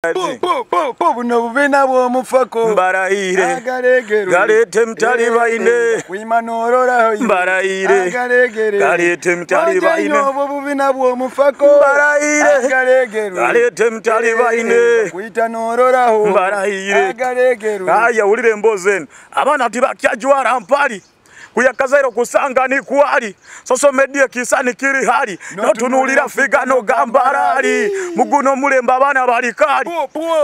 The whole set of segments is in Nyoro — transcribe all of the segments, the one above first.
Buno bubina bw'omufako Mbarayire. Agalegere. Galeete mutalibaine. Wima n'ororaho iwe. Mbarayire. Agalegere. Galeete mutalibaine. Wajja obwo bubina bw'omufako. Mbarayire. Agalegere. Galeete mutalibaine. Kuyita n'ororaho. Mbarayire. Agalegere. Aya wulira emboozi eno. Abaana tibakyajwara mpali. Kuyakazairo kusanga ni kwali. Social media kisani kiri hali. Notunuulira figa nogamba rali. Muguno mulembe abaana bali kali.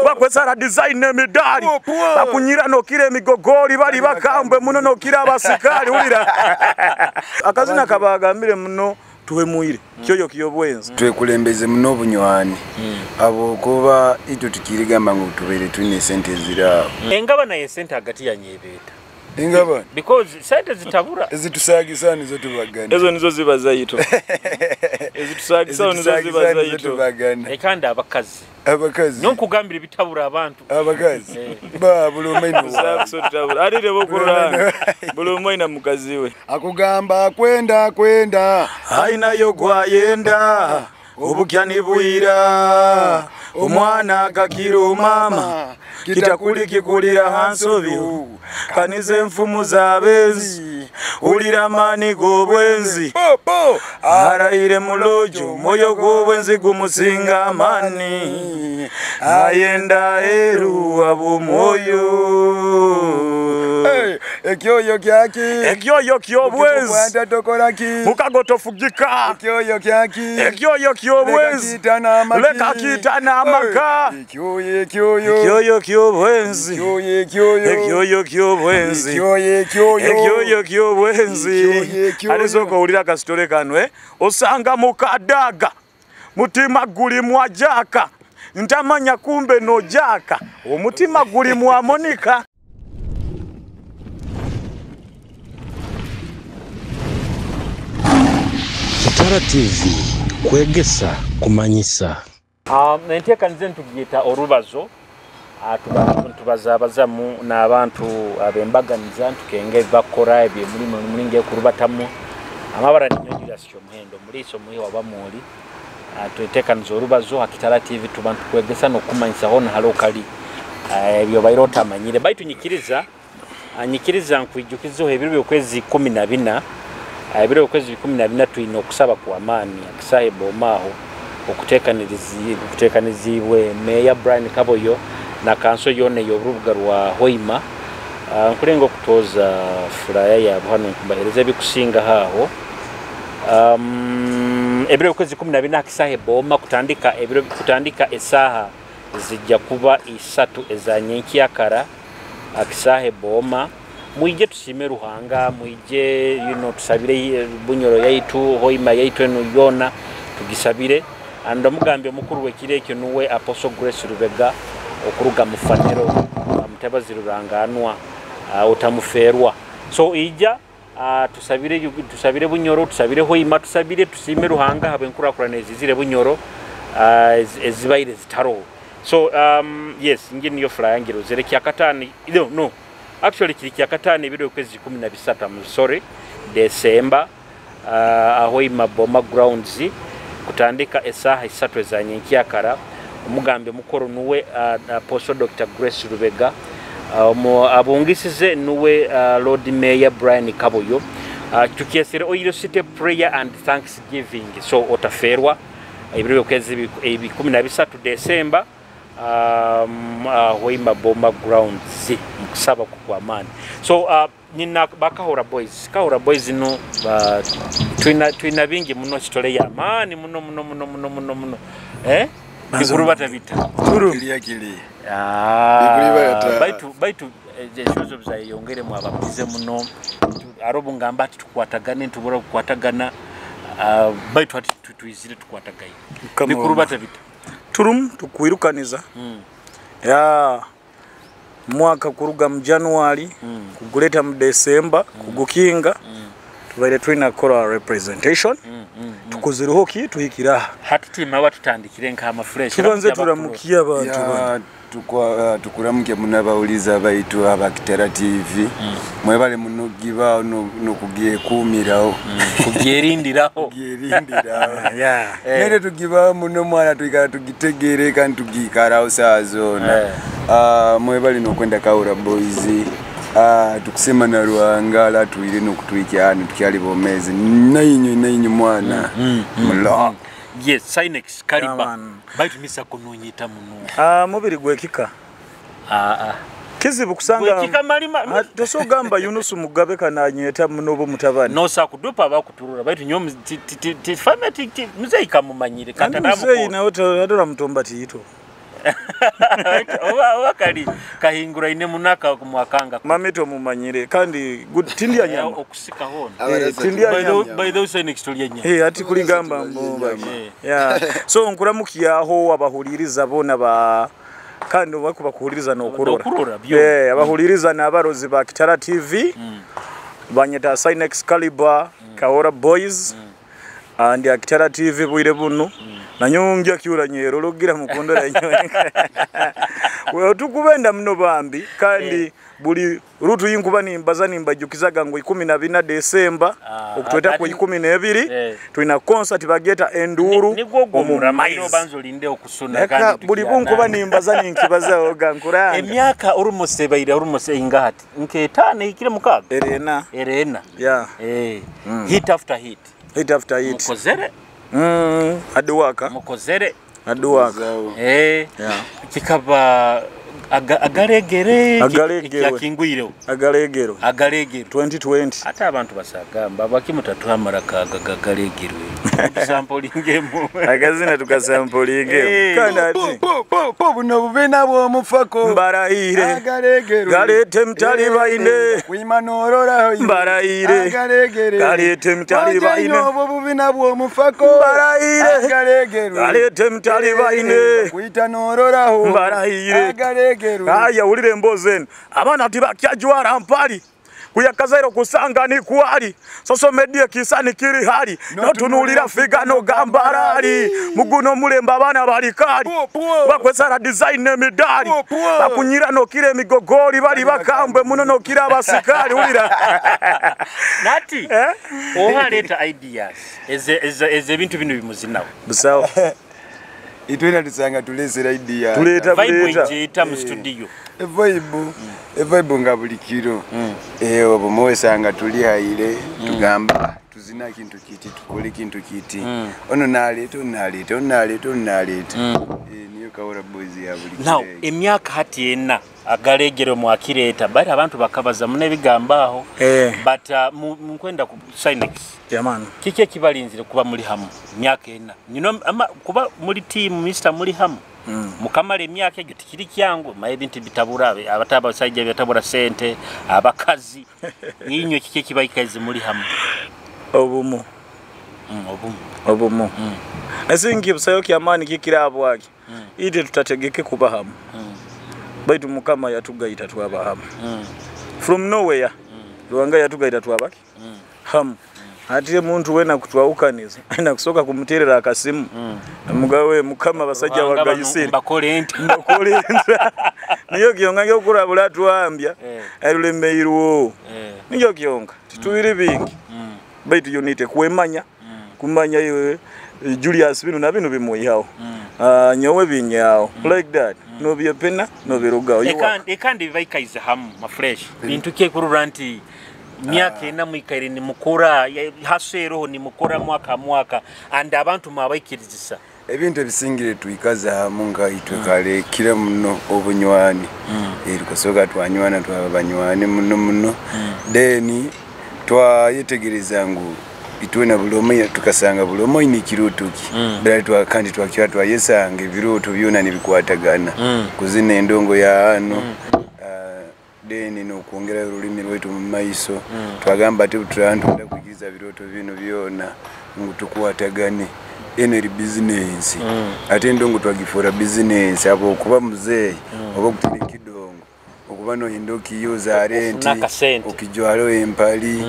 Bakwesala design emidaali. Bakunyira nokira emigogoli bali bakambwe muno nokira abasikali wulira. Akazina kabagambire muno tuhemwire. Kyoyo kiyobwenzi. Twekulembeze muno obunywani. Habwokuba itwe tukirigamba ngu tubeire twine sente eziraawo. Engabana y'esente hagati ya nyebeeta. Engabana? Because sente zitabura. Ezitusagisa nizo tubagana. Ezo nizo ziba zaito. Ezitusagisa nizo ziba zaito. Tubagana. Ekandi abakazi. Abakazi. Nonkugambira bitabura abantu. Abakazi. Ba buli omu aine Sakuso tabura. Alire bokurana. Buli omu aine mukazi we. Akugamba kwenda kwenda. Ainayo gwayenda. Obukya ni bwira. Omwana akakira mama. Kitakuli kikulira hansobi. Kanize enfumu z'abenzi. Ulira amaani g'obwenzi. Arayire mulojo. Mwoyo gw'obwenzi gumusinga amaani. Ayenda eru ab'omwoyo. Ekyoyo kyaki? Ekyoyo ky'obwenzi. Tokola ki? Mukago tofugika. Ekyoyo kyaki? Ekyoyo ky'obwenzi. Leka kiitana amaka. Ekyoyo ekyoyo. Ekyoyo ky'obwenzi. Ekyoyo ekyoyo. Ekyoyo ky'obwenzi. Ekyoyo ekyoyo. Ekyoyo ky'obwenzi. Ekyoyo ekyoyo. Alisooka owulira akasitole kano, eh? Osanga mukadaga. Mutima guli mwa jaka. Ntamanya kumbe no jaka. Omutima guli mwa Monica. Kitara TV kwegesa kumanyisa. Enteekaniza ntugiyita orubazo. Tubazabazamu n'abantu ab'embaganiza ntukenga ebibakora ebyemirimu mulinga ekurubatamu. Amabara ninyonjura sikyo muhendo muliiso muhi waba muoli. Tweteekaniza orubazo ha Kitara TV tuba ntukwegesa n'okumanyisa hona hali okali. Ebyo baire otamanyire. Baitu nyikiriza nkwijukizeho ebiro by'okwezi 14. Ebiro by'okwezi 14 twine okusaba kwa amaani akisahe bomaaho okuteekanizibwe Meya Brian Kaboyo na kanso yona ey'orubuga rwa Hoima. Nkulenga okutoza furaya yaabo hano nkubahereza ebikusinga haaho. Ebiro by'okwezi 14 akisahe boma kutandika ebiro kutandika esaaha zijja kuba 3 eza nyenkyakara akisahe boma. Mwije tusime Ruhanga, mwije tusabire Bunyoro yaitu, Hoima yaitu eno yona tugisabire. Ando mugambi omukuru w'ekiro ekyo nuwe Apostle Grace Rubega okuruga mu Fanero, mutabazi ruranganwa, otamuferwa. So ija tusabire Bunyoro, tusabire Hoima, tusabire tusime Ruhanga habe enkurakurana ezizire Bunyoro, ezibaire zitaro. So yes, ngi niyo flyer ngiro zere kyakatani. No. Actually kiri kyakatani ebiro kwezi 13, I'm sorry, December, Hoima Boma grounds kutandika esaha 3 eza nyenkyakara. Omugambi mukuru nuwe Apostle Dr. Grace Rubega. Abungisize nuwe Lord Mayor Brian Kaboyo. Tukyesere Oil City Prayer and Thanksgiving. So otaferwa ebiro kwezi 13 December, Hoima Boma grounds mukusaba kwa amani. So nina bakahora boys, kahora boys no twina bingi muno kitole ya amani muno muno muno muno muno muno. Bikurubata bita. Kiriya kiriya. Bikurubata. Baitu ekibazo bizayongere mu abapize muno. Arobu ngamba ati tukwatagane ntubora kukwatagana. Baitu ati tuizire tukwatagaye. Bikurubata bita. Turum tukwirukaniza. Ya mwaka kuruga mu January kuguleta mu December kugukinga tubaire twina kora representation. Tukozereho ki tuhikira aha. Hati timawa tutandikire nk'ama fresh. Tubanze turamukiye abantu bano. Tukuramuke munabawuliza baitu aba Kitara TV. Mwebale munogiba nokugyekuumiraho. Kugyerindiraho. Kugyerindiraho. Nere tugiba muno mwana tuikara tugitegere kandi tugikaraho saa zona. Mwebale nokwenda Kaura Boys. Tukusema na Ruhanga ala tuire nokutwikyana tukyali bomezi. Nainyu mwana. Mula. Yes, Sinex Kaliba. Baitu misa kununyita muno. Mubiri gwekika. Kizibu kusanga. Gwekika malima. Tosogamba Yunusu Mugabe kananyeta muno bo mutabani. No sa kudupa abakuturura baitu nyo fameti muzei kamumanyire kata namu. Muzei nawe atora mutomba tiito. Oba kali kahingura ine munaka kumwakanga. Mamito mumanyire kandi good tindia nyama. Okusika hona. Tindia nyama. By the way Sinex tolya nyama. Ati kuligamba mbomba. Yeah. So nkuramukiyaho abahuliriza bona ba kandi bakuba kuhuliriza nokurora. Abahuliriza n'abarozi ba Kitara TV. Banyeta Sinex Caliber, Kaura Boys. And ya Kitara TV bwire buno. Nanyongya kiura nyero logira mukondora nyowe. We tukubenda muno bambi kandi buli rutu yinkuba nimbaza nimbajukizaga ngo 14 Desemba okutweta ku 12 tulina concert bageta enduru omu banzo linde okusuna kandi buli bunkuba nimbaza ninkibaza oga nkuranga emyaka almost baire almost ingati nketane ikire mukaga erena yeah. Hit after hit, hit after hit. Mukozere aduwaka mukozere aduwaka yeah. Kikaba agaregere kyakingwireho agaregero 2020 ate abantu basagamba bakimutatuhamara kagaregero tusampolingemo akazina tukasampolingemo kandi ati po buno bube nabwo mufako mbarahire agaregero galete mtalibaine kwimanorora mbarahire agaregere galete mtalibaine obo bube nabwo mufako mbarahire agaregero galete mtalibaine kuitanororaho mbarahire agaregero. Aya ulire emboozi abaana tibakyajwara mpali kuyakazairo kusanga ni kuali social media kisani kiri hali notunulira figa no gambarali muguno mulemba abaana balikali bakwesara design emidali bakunyira nokira emigogoli bali bakambwe muno nokira abasikali ulira nati ohaleta ideas eze ebintu bino bimuzinawo busawo itwena tusanga tulesera idea tuleta vibe njita mu studio evibe nga buli kiro obo mwesanga tuli haire tugamba tuzina kintu kiti tukole kintu kiti ono naleeta ono naleeta niyo Kaura Boys ya buli kiro. Now emyaka hati ena agaregero mwakireta bali abantu bakabaza mune bigamba aho but mukwenda ku Sinex jamani kiki ekibalinzire kuba muli hamu myaka ena you ama kuba muli team Mr muli hamu mukamala emyaka egyo tikiri kyangu maye bintu bitabura abataba basajja bitabura sente abakazi inyo kiki ekibaikaze muli hamu obumu obumu nasingi busayo kyamani kikirabo ake ite tutategeke kuba hamu baitu mukama yatugaita twaba hamu from nowhere Ruhanga yatugaita twabaki hamu ati muntu wena kutwaukaniza na kusoka kumuterera akasimu mugawe mukama basajja wagayisire mbakolenta niyo kyonga ngyokurabula twambya alulemeirwo niyo kyonga titubiri bingi baitu unite kwemanya kumanya iwe Julius bino na bino bimuyihawo nyowe binyawo like that no byepena no birugawo ekandi baikaize hamu ma fresh bintu kye kurura nti myaka ena mwikaire ni mukora haseroho ni mukora mwaka mwaka and abantu mwabayikirizisa ebintu ebisingire tuikaza hamu nga itwe kale kire muno obunywani tukasoka twanywana twaba banywani muno muno then twayetegereza ngu itwe na bulomo tukasanga bulomo ini kirutuki bila twakandi twakira twayesanga ebirutu byona nibikwatagana kuzina endongo ya ano deni nokuongera olulimi lwetu mu maiso twagamba ati turantu kugiza biroto bino byona ngu tukwatagane eno eri business ate endongo twagifura business abo okuba muzeeyi oba okutira ekidongo okuba noyinda okiyuza renti okijwalo empali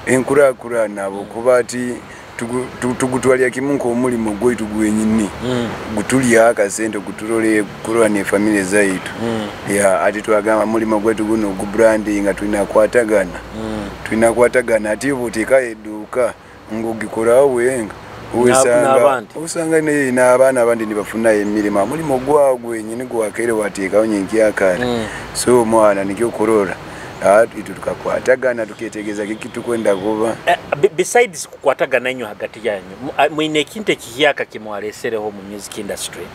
enkurakurana abo kuba ati Tugutwalya kimu nk'omulimo gwaitu gwenyini, gutulya akasente, guturole kurora nefamily zaitu. Ya ati twagamba mulimo gwaitu guno gubrandinga, tulina kwatagana. Ati obuteekayo edduuka ng'ogikoraho wenga, usanga n'abaana abandi nibafunayo emirimo, mulimo gwawo gwenyini gwakaire wateekaho nyenkyakare. So omwana nikyo kurora itwe tukakwatagana, tuketegereza kiki tukwenda kuba. Besides kukwatagana inyo hagati yanyu, mwine ekintu ekihiyaka kimwalesereho mu music industry,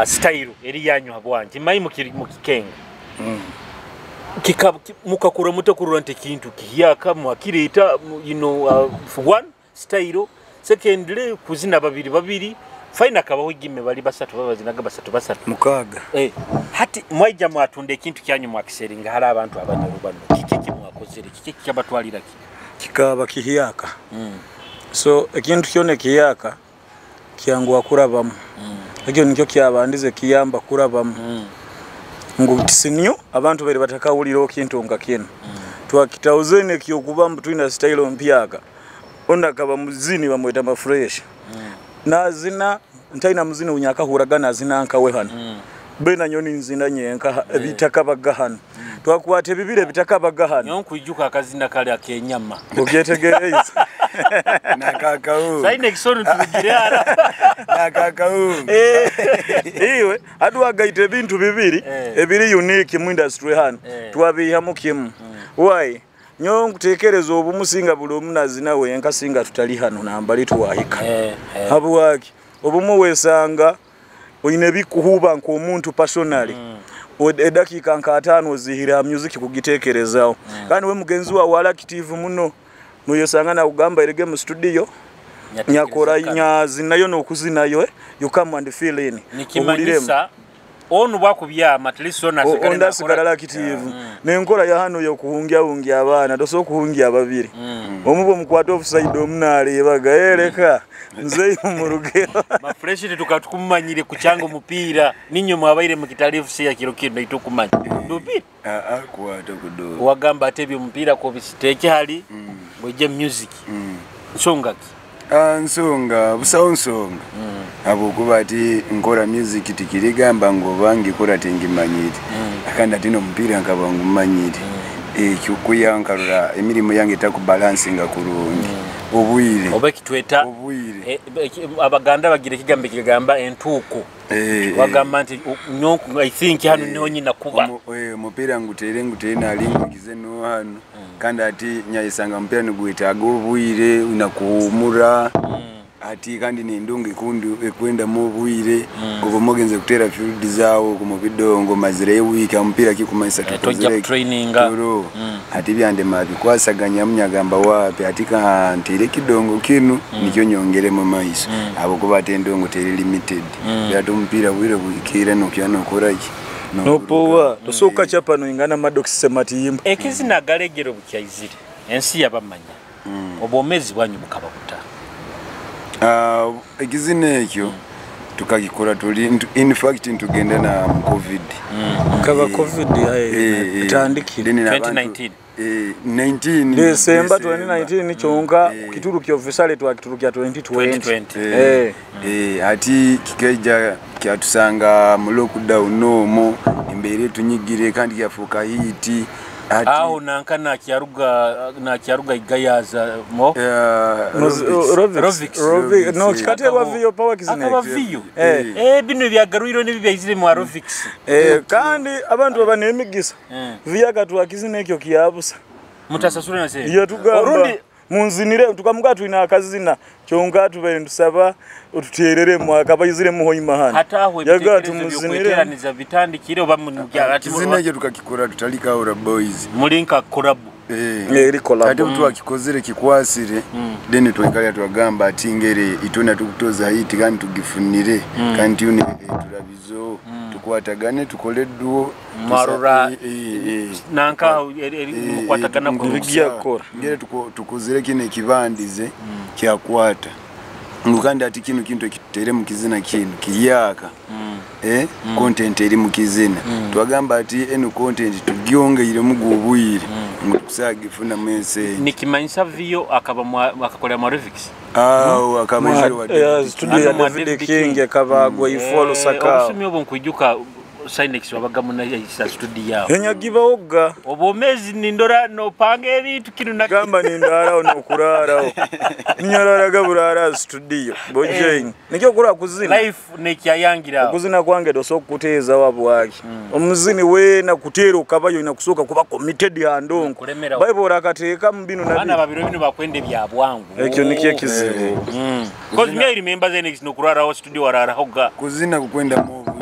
style eri yanyu habwangi mayi mukikenga mukakura mute kurora nti ekintu kihiyaka mwakireta, you know, for one style, secondly kuzina babiri babiri, fine akabaho igime bali basatu babazinaga basatu basatu mukaga. Hati mwaija mwatunda ekintu kyanyu mwakiseringa hari abantu abanyoro bano, kiki kimwakozere, kiki kyabatwalira ki kikaba kihiyaka. So ekintu kyone kihiyaka kyanguwa kurabamu. Ekyo nikyo kyabandize kiyamba kurabamu. Ngu tisinyo abantu bali batakawulira ekintu nga kino. Twakitauzene kyokuba twina style mpyaka. Onda kaba muzini bamweta ma fresh. Nazina ntaina muzini unyakahuraga nazina nkawe hano. Bena nyoni nzina nyenka bitakabaga hano. Twakwate bibire bitakabaga hano. Nyo nkuijuka akazina kale akenyama. Ogyetegereza. Nakakau. Saine kisono tubigire ara. Nakakau. Iwe adwagaite ebintu bibiri ebiri unique mu industry hano. Twabihamu kimu. Why? Nyo nkutekereza obumusinga buli omunazina wenka singa tutali hano nambali tuwahika. Habwaki obumu wesanga oyine bikuhuba nk'omuntu personally. Edakika nka 5 ozihira music kugitekerezaawo. Kandi we mugenzi wa wala active muno nuyesanga na kugamba erege mu studio nyakora nyazinayo nokuzinayo, you come and feel in. Nikimanyisa onu bwakubyama at least ona asigala active. Nenkora ya hano yo kuhungia hungia abaana toso kuhungia babiri. Omubo mukwata offside omunalebaga ereka nzeyo mu rugero. Ma fresh tukatukumanyire kuchanga omupira ninyo mwabaire mu Kitale FC ya kiro kino itukumanya. Ndupira kwata kudo. Wagamba atebye omupira ko bisiteke hali bweje music. Nsonga ki? Nsonga busawo nsonga. Abukuba ati nkora music tikirigamba ngo bangi kora tingimanyire. Akandi ati no mpira nkaba ngumanyire. Ekyo kuyankarura emirimu yange etakubalansinga kurungi. Obwire. Oba kitweta obwire. Abaganda bagira ekigambo kigamba entuuko. Wagamba nti nyonku I think hano niho nyina kuba. Omupira ngutere nalingize no hano. Kandi ati nyayisanga mpira nigwetaaga obwire unakuhumura. Ati kandi nindunga ikundu ekwenda mu bwire obo mugenze kutera field zawo ku mubidongo mazire week mpira kikumanyisa tukozere traininga. Ati byande mabikwasaganya munyagamba wapi ati kantere kidongo kinu nikyo nyongere mu maiso abo kuba ate ndongo teri limited byatu mpira bwire bwikira no koraki nopowa tosoka chapano ingana Maddox Sematiyimba ekizina galegero bukyaizire ensi yabamanya obomezi bwanyu bukaba buta. Ekizina ekyo tukagikora tuli in fact ntugenda na covid. Kaba covid itandikire 2019 19 December 2019 kyonka kituru kyo official twakituru kya 2020. Ati kikeja kyatusanga mu lockdown omo embere tunyigire kandi kyafuka hiti. Aho nanka nakyaruga igayaza mo Rovix no kikaterwa viyo power kizine akaba viyo bino byagarwiro nibi byayizire mu Rovix kandi abantu baba nemigisa viya katwa kizine ekyo kiyabusa mutasasura na se iyo tugamba munzinire tukamuga twina akazina kyonka tubere ndusaba otuterere mu akabayizire mu hoima hano hataho ebitekerezo byokweteraniza bitandikire oba mu kizina ekyo tukakikora tutalika ora boys mulinka collab eri collab ate tuwakikozere kikwasire then twekali twagamba ati ngere itona tukutoza hiti kandi tugifunire kandi tune turabizo tukwatagane tukole duo marura nanka mukwatagana kubyakora ngere tukozere kine kibandize kyakwata ngukandi ati kino kintu ekitere mu kizina kino kiyaka content eri mu kizina twagamba ati eno content tugyongeire mu gubuyire ngo tusagifuna mwese nikimanyisa viyo akaba akakolera mu Rovix Awo akabaizire wa David. Studio ya Hano mwa David David King King. ekabagwa ifo Lusaka. Obusumi obwo nkwijuka Sinex wabagamu na studio yawe. Enyagibawoga. Obwomezi nindora nopanga ebintu kinu na Gamba nindaraho nokuraraho. Ninyararaga burara studio. Bojeng. Nikyo kura kuzina. Life nekyayangira. Okuzina kwange doso kuteeza wabwaki. Omuzini we na kutera okabayo inakusoka kuba committed handongo. Bible akateeka mu bino na bana babiro bino bakwende bya bwangu. Ekyo nikyo kizibu. Cause me I remember Sinex nokuraraho studio wararaho ga. Kuzina kukwenda mu obwire.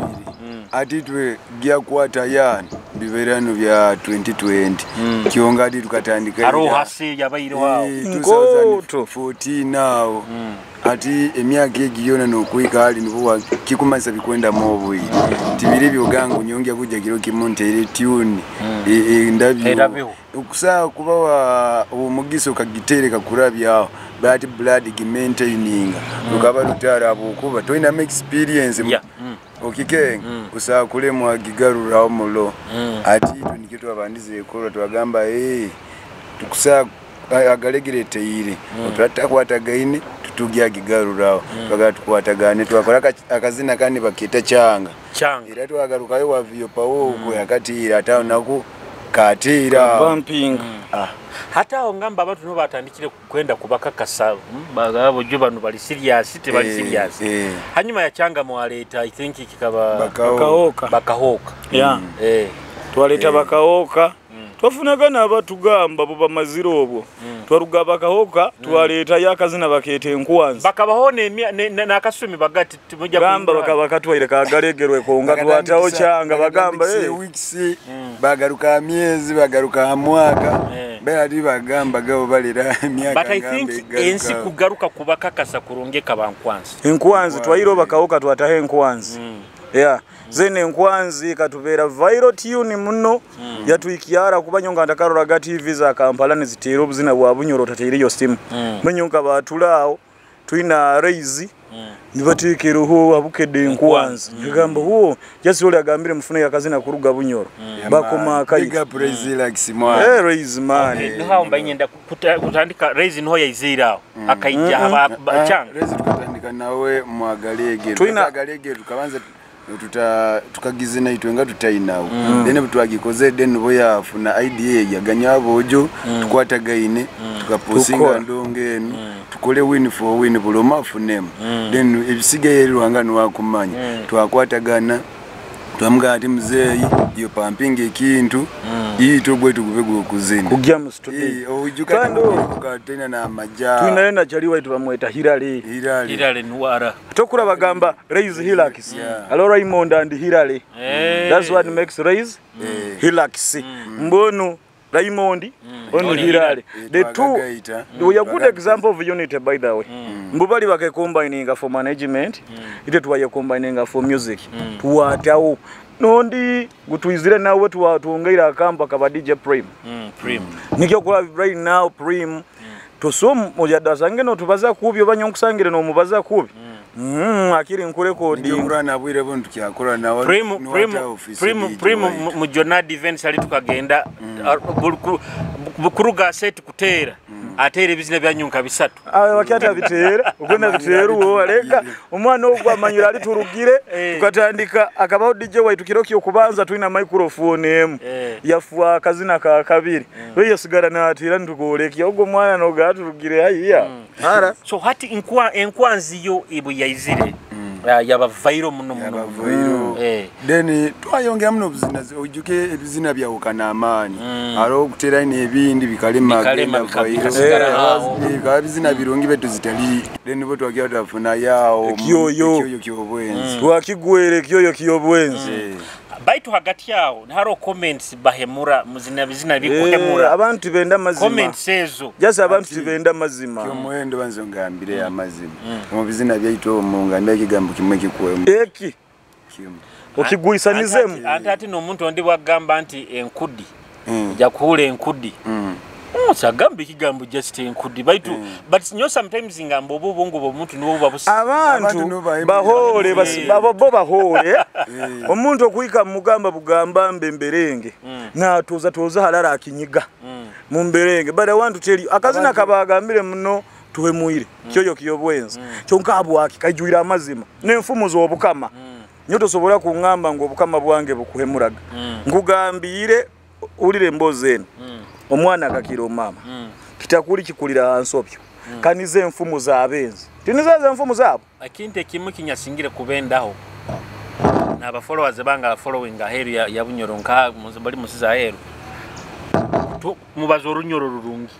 Ati twe gyakwata yani biberano bya 2020 kyonga ati tukatandika aro hasi yabaire wao 2014 awo ati emyaka egiyona nokwika hali nibo kikumasa bikwenda mu obwire tibiri byogangu nyongya kujja kiro kimuntere tune ndabyo okusaa kuba wa omugiso kagitereka kurabyaho but blood gimaintaininga lukaba lutara abukuba toina experience. Okike usaa kulemwa gigarura omulo ati itwe nikyo twabandize ekora twagamba tukusaa agalegere teire otatakwatagaine tutugya gigaruraho twagala tukwatagane twakora akazina kandi bakita changa era twagarukayo wavyo pawo yakatira ata naku katira bumping. Hata aho ngamba abantu no batandikire kwenda kubakakasa bagabo jo bano bali serious te bali serious. Hanyuma ya changa mwaleta I think kikaba bakahoka. Bakahoka. Yeah. Twaleta bakahoka. Twafunaga n'abatugamba bo bamaziro obwo. Twaruga bakahoka twaleta yakazina bakete enkwanzi. Bakabaho n'akasumi bagati tumujja gamba bakabakatwaire kagalegerwe konga twataho changa bagamba weeks bagaruka myezi bagaruka mwaka bali bagamba gabo balira emyaka. But I think ensi kugaruka kubakakasa kurongeka bankwanzi. Enkwanzi twairo bakahoka twataho enkwanzi. Yeah. Zene enkwanzi katubera viral tune muno yatuikiara kubanyonga ndakaroraga TV za Kampala nizitera obuzina bwa Bunyoro tateiriyo simu. Munyonga batulaawo twina raise nibatekereho abukedde enkwanzi. Ngamba huo just oli agambire mufune yakazina kuruga Bunyoro. Bakoma akayi. Big up Raise like simwa. Raise man. Okay, niho mbanyenda kutandika Raise niho yaizira akaija haba changa. Raise tukatandika nawe mwagalege. Tukagalege tukabanza tukagizina itwenga tutainawo then twagikoze then boyafuna idea yaganya abojo tukwatagaine tukaposinga ndonge enu tukole win for win buloma afunemu then ebisigaye Ruhanga niwakumanya twakwatagana twamuga ati muzeeyi yo pampinga ekintu ito gwe tugube gukuzina kujja mu studio ojuka tena na maja tunayo na chali waitu bamweta Hilary Hilary Nwara tokura bagamba Raise Hilax. Hello Raymond and Hilary. That's what makes Raise Hilax. Mbono Raymond ono Hilary. The two we are good example of unity by the way. Mbubali bake combining for management ite tuwaye combining for music. Tuwatawo nondi gutuizire nawe tuongeira akamba kaba DJ Prim. Prim. Nikyo kula right now Prim. Tusomu mujadasange no tubaza kubi obanyo nkusangire no mubaza kubi. Akiri nkurekodi. Nikyo na bwire buntu kyakora nawe. Prim mu Jonad events ali tukagenda kuruga set kutera. Atera ebizina byanyunka bisatu. Wakyata bitera, ogenda bitera uwo aleka omwana ogwa amanyira ali turugire tukatandika akabaho DJ waitu kirokyo kubanza tulina microphone emu. Yafuwa akazina ka kabiri. We yasigara natira ntukolekya ogwo mwana noga turugire haiya. Ara. So hati enkwanzi yo ibu yaizire. Yaba viral muno muno. Then twayongera muno obuzina ojuke ebizina byawukana amaanyi. Aro okutera ebindi bikalema viral. Bizina birungi betu zitali. Then bo twagira tafuna yao ekyoyo kyobwenzi. Twakigwere ekyoyo kyobwenzi. Baitu hagati yao haro comments bahemura muzina bizina bikuhemura. Abantu benda mazima. Comments ezo. Just abantu benda mazima. Kyomuhendo banzo ngambire amazima. Mu bizina byaitu omungambye ekigambo kimwe kikuwemu. Eki. Kimwe. Okiguisanizemu. Ate ati n'omuntu ondi bwagamba nti enkudi. Ja kuhula enkudi. Sagamba ekigambo just enkudi. Baitu but nyo sometimes ngamba obo obwongo bw'omuntu niwo buba busi. Abantu bahole bo bahole. Omuntu okuyika mugamba bugamba mbemberenge. Natuuza tuuza halala akinyiga. Mumberenge. But I want to tell you akazina kabagambire muno Tuhemwire kyoyo kiyobwenzi kyonka abwaki kaijuira amazima n'enfumu z'obukama. Nyo tosobola kungamba ngu obukama bwange bukuhemuraga. Nkugambire ulire embozi eno. Omwana akakira omama. Kitakuli kikulira hansobyo. Kanize enfumu z'abenzi. Tinizaza enfumu zabo. Ekintu ekimu kinyasingire kubendaho n'aba followers banga following aheru ya Bunyoro nka bali musiza aheru. Mubaza orunyoro rurungi.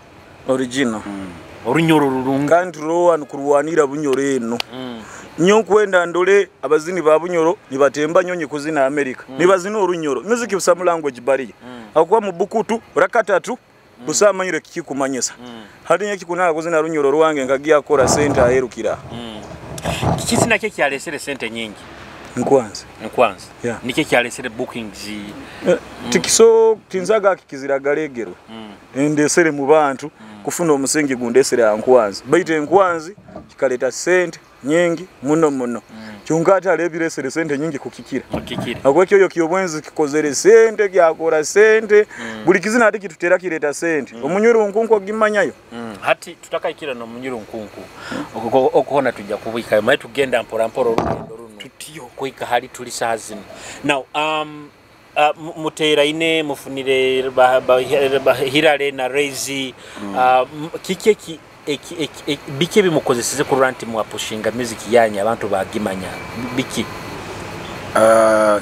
Original. Orunyoro rurungi. Kandi rowa nukurwanira Bunyoro eno. Nyo kwenda ndole abazini ba Bunyoro nibatemba nyonyi kuzina America. Nibazina orunyoro. Music busamu language barrier. Akuwa mu bukutu rakatatu busamanyire kikumanyisa. Hadi nyeki kunaka kuzina runyoro rwange nkagiya kora sente aherukira. Kizina kye kyalesere sente nyingi. Nkwanza. Nkwanza. Yeah. Nike kyalesere bookings. Tikiso tinzaga kikizira galegero. Ndesere mu bantu kufuna omusingi gundesere nkwanza. Baite nkwanzi kikaleta sente nyingi muno muno. Kyonka alebiresere sente nyingi kukikira. Kukikira. Akwekyo yo kiyobwenzi kikozere sente kyakora sente. Buli kizina ati kitutera kireta sente. Omunyuru nkunku ogimanyayo. Hati tutakaikira no munyuru nkunku. Okuhona tujja kubika. Maye tugenda mpora mpora orugendo runo. Tutiyo kuika hali tuli saha zino. Now muteraine mufunire Hirale na Rezi kiki biki bimukozeseze ku ranti mwapushinga music yanyu abantu bagimanya biki?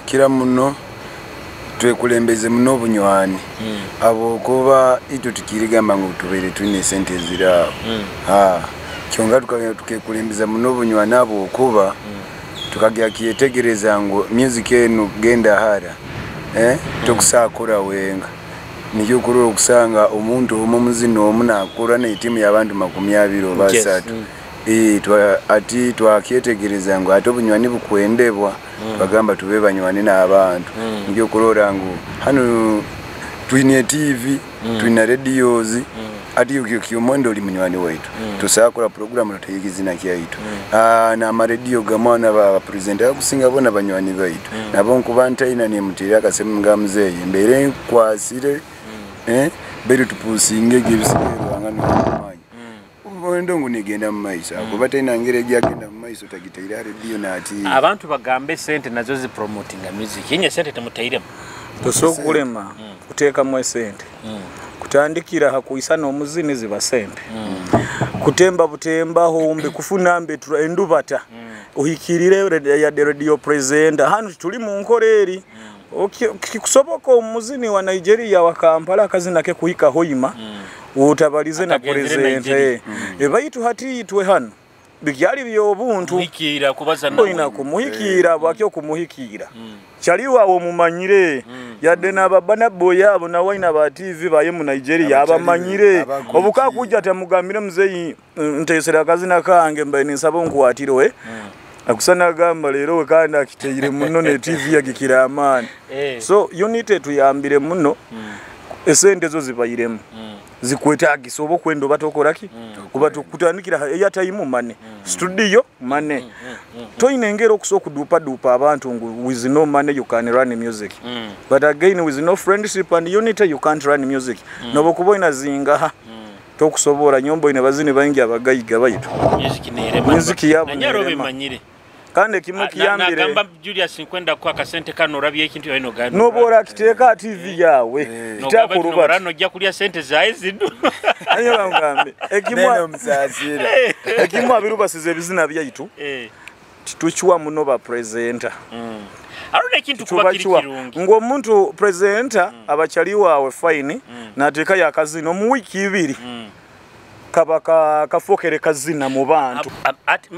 Kira muno twekulembeze muno obunywani. Abo kuba ito tukirigamba ngu tubere tulina sente ziraawo. Kyonga tukekulembeza muno obunywani abo kuba tukagya kiyetegereza ngu music eno genda hara. Tokusakura wenga. Nikyo kurora okusanga omuntu omu muzino omu nakura ne timu y'abantu 20 oba 30. Ati twakyetegereza ngu ate obunywani bukwendebwa. Twagamba tube banywani n'abantu. Nikyo kurora ngu hano twine TV, twine radios, ati kyomondo oli munywani waitu. Tusakura program tutayigizina kyaitu. Na amaredio gamwana ba presenter kusinga bona banywani baitu. Nabo nkuba ntaina ni mutira akasemu nga mzeyi mbere nkwasire. Bere tupusinge gibisero angano manyi. Ubondo ngu nigenda mu maiso. Akuba taina ngere gyagenda mu maiso tagitaira radio na ati. Abantu bagambe sente nazo zi promoting music. Yenye sente temutairemu. Tosokulema kuteekamu sente. Kutandikira hakuisana omuzini ziba sente. Kutemba butemba hombe kufuna mbe endubata. Uhikirire ya radio presenter. Hano tuli mu nkoreri. Kikusoboka omuzini wa Nigeria wa Kampala akazina ke kuhika hoima. Utabalize na presenter. Ebaitu hati itwe hano. Bikyali byobuntu. Muhikira kubaza nawe. Oina kumuhikira bwakyo kumuhikira. Chaliwa awo mumanyire. Yadde n'ababana boy abo na waina ba TV baye mu Nigeria abamanyire. Obuka kujja tamugambire muzeyi ntesera akazina kange mbaye nsaba nkuwatirwe. Akusana gamba leero we kandi akiteire muno ne TV yagikira amaani. So unit tuyambire muno. Esente zo zibayiremu. Zikwetagisa oba okwenda oba tokoraki kuba tukutandikira airtime money, studio money. Toyina engeri okusobola okuduupa duupa abantu ngu with no money you can run music. But again with no friendship and unity you can't run music. Nobokuba oyina zingaha tokusobola nyombo ine bazini bangi abagayiga baitu. Music nerema. Music yabo nerema. Kandi kimu kiyambire. Nagamba Julius nkwenda kwa kasente kano orabye ekintu yoino gano. Nobora kiteeka TV yawe. Kitakuruba. Nojja kulya sente zae zidu. Ayo bangambe. Ekimwa musasira. Ekimwa birubasize ebizina byaitu. Tuchwa muno ba presenter. Aruna ekintu kuba kiri kirungi. Ngo omuntu presenter abachali wawe fine nateeka yakazino mu wiki ibiri. Kabaka kafokere kazina mu bantu.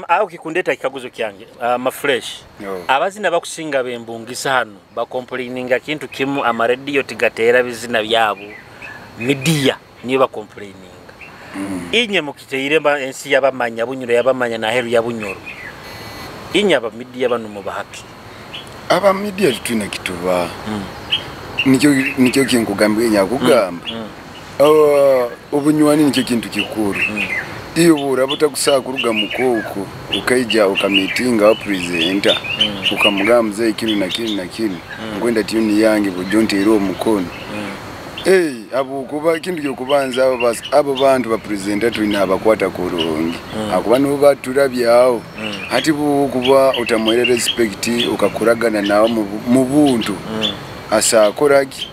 Aho kikundeta kikaguzo kyange mafresh. Abazina bakusinga bembungisa hano bakomplaininga kintu kimu amaredio tigatera bizina byabo. Media niyo bakomplaininga. Inye mukiteire ensi yabamanya Bunyoro yabamanya na heru ya Bunyoro. Inye aba media bano mubahaki. Aba media tutuna kituba. Nikyo kinkugambye nyakugamba. Obunywani nikyo kintu kikuru. Iyo bura butakusakuruga mukoko ukaija ukamitinga presenter ukamugamba mzee kinu na kinu na kinu ngwenda tuni yange bujonte ero mukono. Abo kuba kintu kyokubanza abo bantu ba presenter tulina abakwata kurungi akuba nibo baturabyawo ati kuba otamwere respect okakuragana nawe mu buntu asakoraki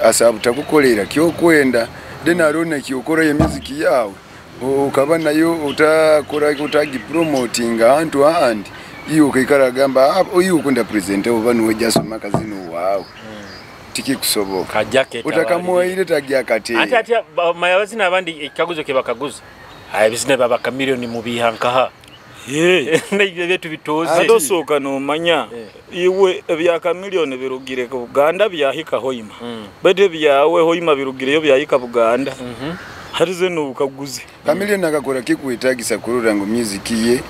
asabutakukolera kyokwenda then arona kyokora ye music yawe ukaba nayo utakora utagipromotinga antu ahandi iyo ukaikara gamba uyu ukunda presenter oba niwe jasoma kazino wawe tikikusoboka utakamuwaire tagyakate ate ate mayabazina abandi ekikaguzo ke bakaguza ayi bizina baba kamilioni mubihankaha n'ebyo byetu bitoze adosoka nomanya iwe ebya kamilioni birugire ku Buganda byahika Hoima bete byawe Hoima birugireyo byahika Buganda harize nubukaguze kamilioni akakora kikuitagisa kurura ngo music ye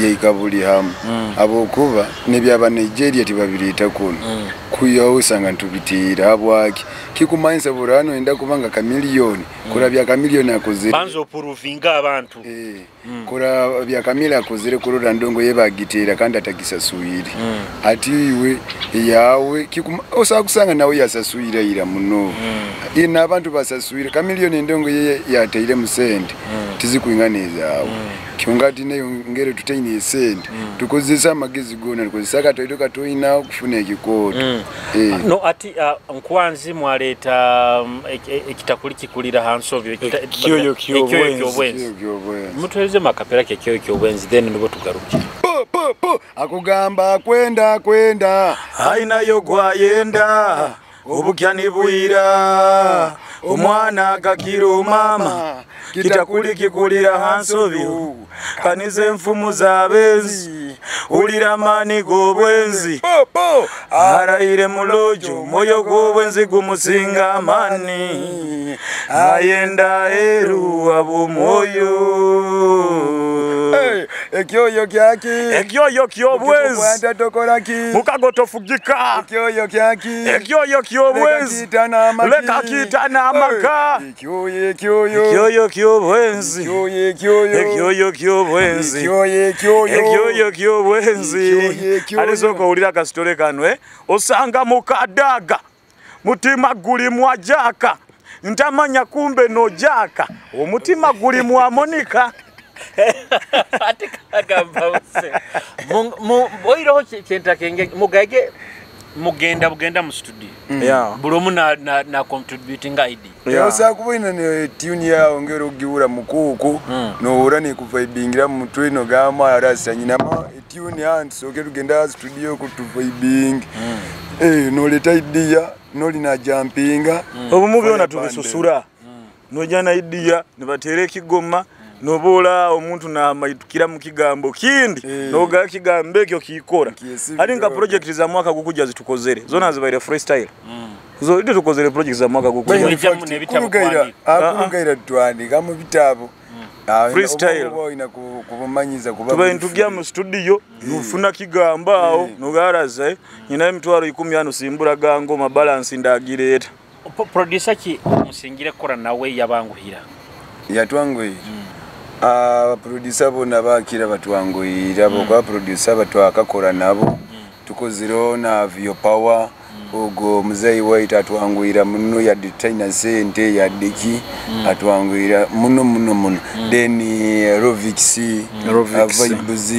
yeikabuli hamu abo kuba nebyaba Nigeria tibabirita kuno kuyaho usanga ntubitira abwaki kikumanisa burano enda kubanga kamilioni kurabya kamilioni akozere banzo provinga abantu kurabya kamilioni akozere kurura ndongo yebagitira kandi atagisasuire ati iwe yawe osakusanga nawe yasasuira ira muno ina abantu basasuire kamilioni ndongo ye yateire musente tizikuinganiza awo kyongati nayo ngere tutaine sente tukozesa amagezi gona tukozesa katoito katoina okufuna ekikoto no ati nkwanzi mwaleta ekitakuli kikulira hansobyo ekyoyo kyobwenzi mutweze makapera kekyoyo kyobwenzi then nibo tugaruke po akugamba kwenda kwenda ainayo gwayenda obukya nibwira omwana kakiro mama kitakuli kikulira hansobyo kanize enfumu z'abenzi ulira amaani g'obwenzi arayire mulojo mwoyo gw'obwenzi gumusinga amaani ayenda eru ab'omwoyo ekyoyo kyaki ekyoyo kyobwenzi mukagotofugika ekyoyo kyaki ekyoyo kyobwenzi leka kitana amaka ekyoyo kyobwenzi ekyoyo kyobwenzi ekyoyo kyobwenzi alisoko ulira kasitore kano osanga mukadaga mutima guli mwajaka ntamanya kumbe nojaka omutima guli mwa Monica ate kagamba buse oyiroho kyentakenge mugage mugenda bugenda mu studio buli omu na contributing idea osa kubona ne tune yawo ngero giura mukuku nohura ne kuvaibingira mu mutwe no gama arasa nyinama tune hantu soke tugenda studio kutuvaibing noleta idea nolina jumpinga obumu byona tubisusura nojana idea nibatere kigoma nobola omuntu na maitukira mu kigambo kindi noga kigambo ekyo kikora ari nga project za mwaka gukuja zitukozere zona zibaire freestyle zo ite tukozere project za mwaka gukuja akurugaira twandika mu bitabo freestyle ina kubumanyiza kuba tubaye ntugia mu studio nufuna kigambo aho nogaraza nyina emitwaro 10 hano simbura gango ma balance ndagireta producer ki musingire kora nawe yabanguhira yatwanguhira producer bona bakira batwanguhira bo kwa producer batwakakora nabo tukozero na Vio Power ogo muzei wait atwanguhira muno ya designer sente ya diki atwanguhira muno muno muno then Rovix Vibes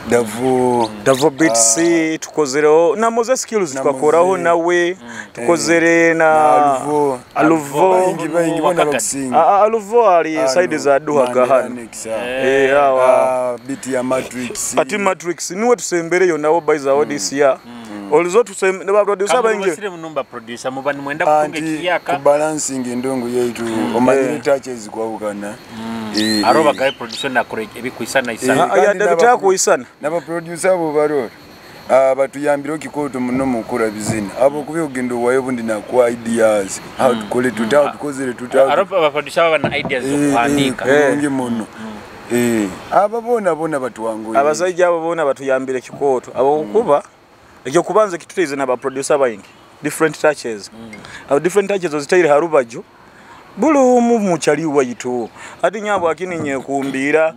Davo Beats tukozero na Moses Skills tukakoraho nawe tukozere na Aluvo ingi bona bakusinga Aluvo ali side za Duha gahano awa beat ya Matrix ati Matrix niwe tusembereyo nawo by za odisia olizo tuseme ne producer bangi basire munumba producer muba nimwenda kutunga kiyaka ku balancing endongo yetu omanyire touches kwawukana aroba gaye producer na correct ebikuisana isana aya ndabita kuisana naba producer abo barora batuyambira kikoto muno mukura bizina abo kubi ogendo wayo bundi na kwa ideas how to call it tuta tukozere tuta aroba producer baba na ideas zo kuandika ngi muno aba bona bona batuwanguye abasajja abo bona batuyambire kikoto abo kuba ekyo kubanza kituteize na ba producer bayingi different touches abo different touches ozitaire harubajo bulu muchali waitu ati nyabo akini nyekumbira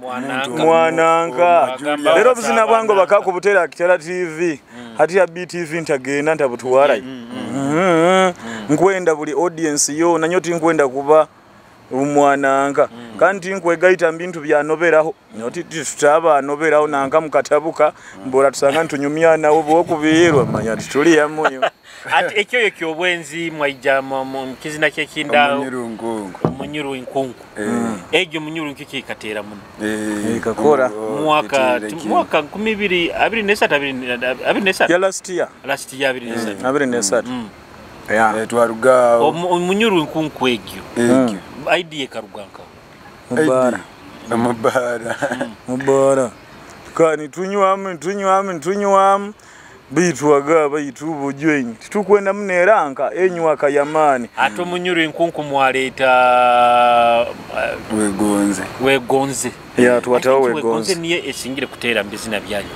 mwananka lero buzina bwango bakakubutera Kitara TV hati ya BTV ntagenda ntabutuwara Nkwenda buli audience yona nyo tinkwenda kuba umwananga kandi tinkwegaita mbintu byanoberaho noti tutaba noberaho nanka mukatabuka mbora tusanga ntunyumya nawo bwokubirwa manya tituliya muyo. Ati ekyoyo kyobwenzi mwaija mu kizina kyekinda omunyuru inkunku egyo munyuru nkiki katera muno ikakora mwaka 2023 ya last year 23 ya twaruga omunyuru inkunku egyo idea karuganka mubara kani tunywamu bitwaga baitu bujwenyi tukwenda muneranka enywaka yamani. Ate omunyuru inkunku mwaleta wegonze ya tuwatawo wegonze niye esingire kutera mbizina byanyu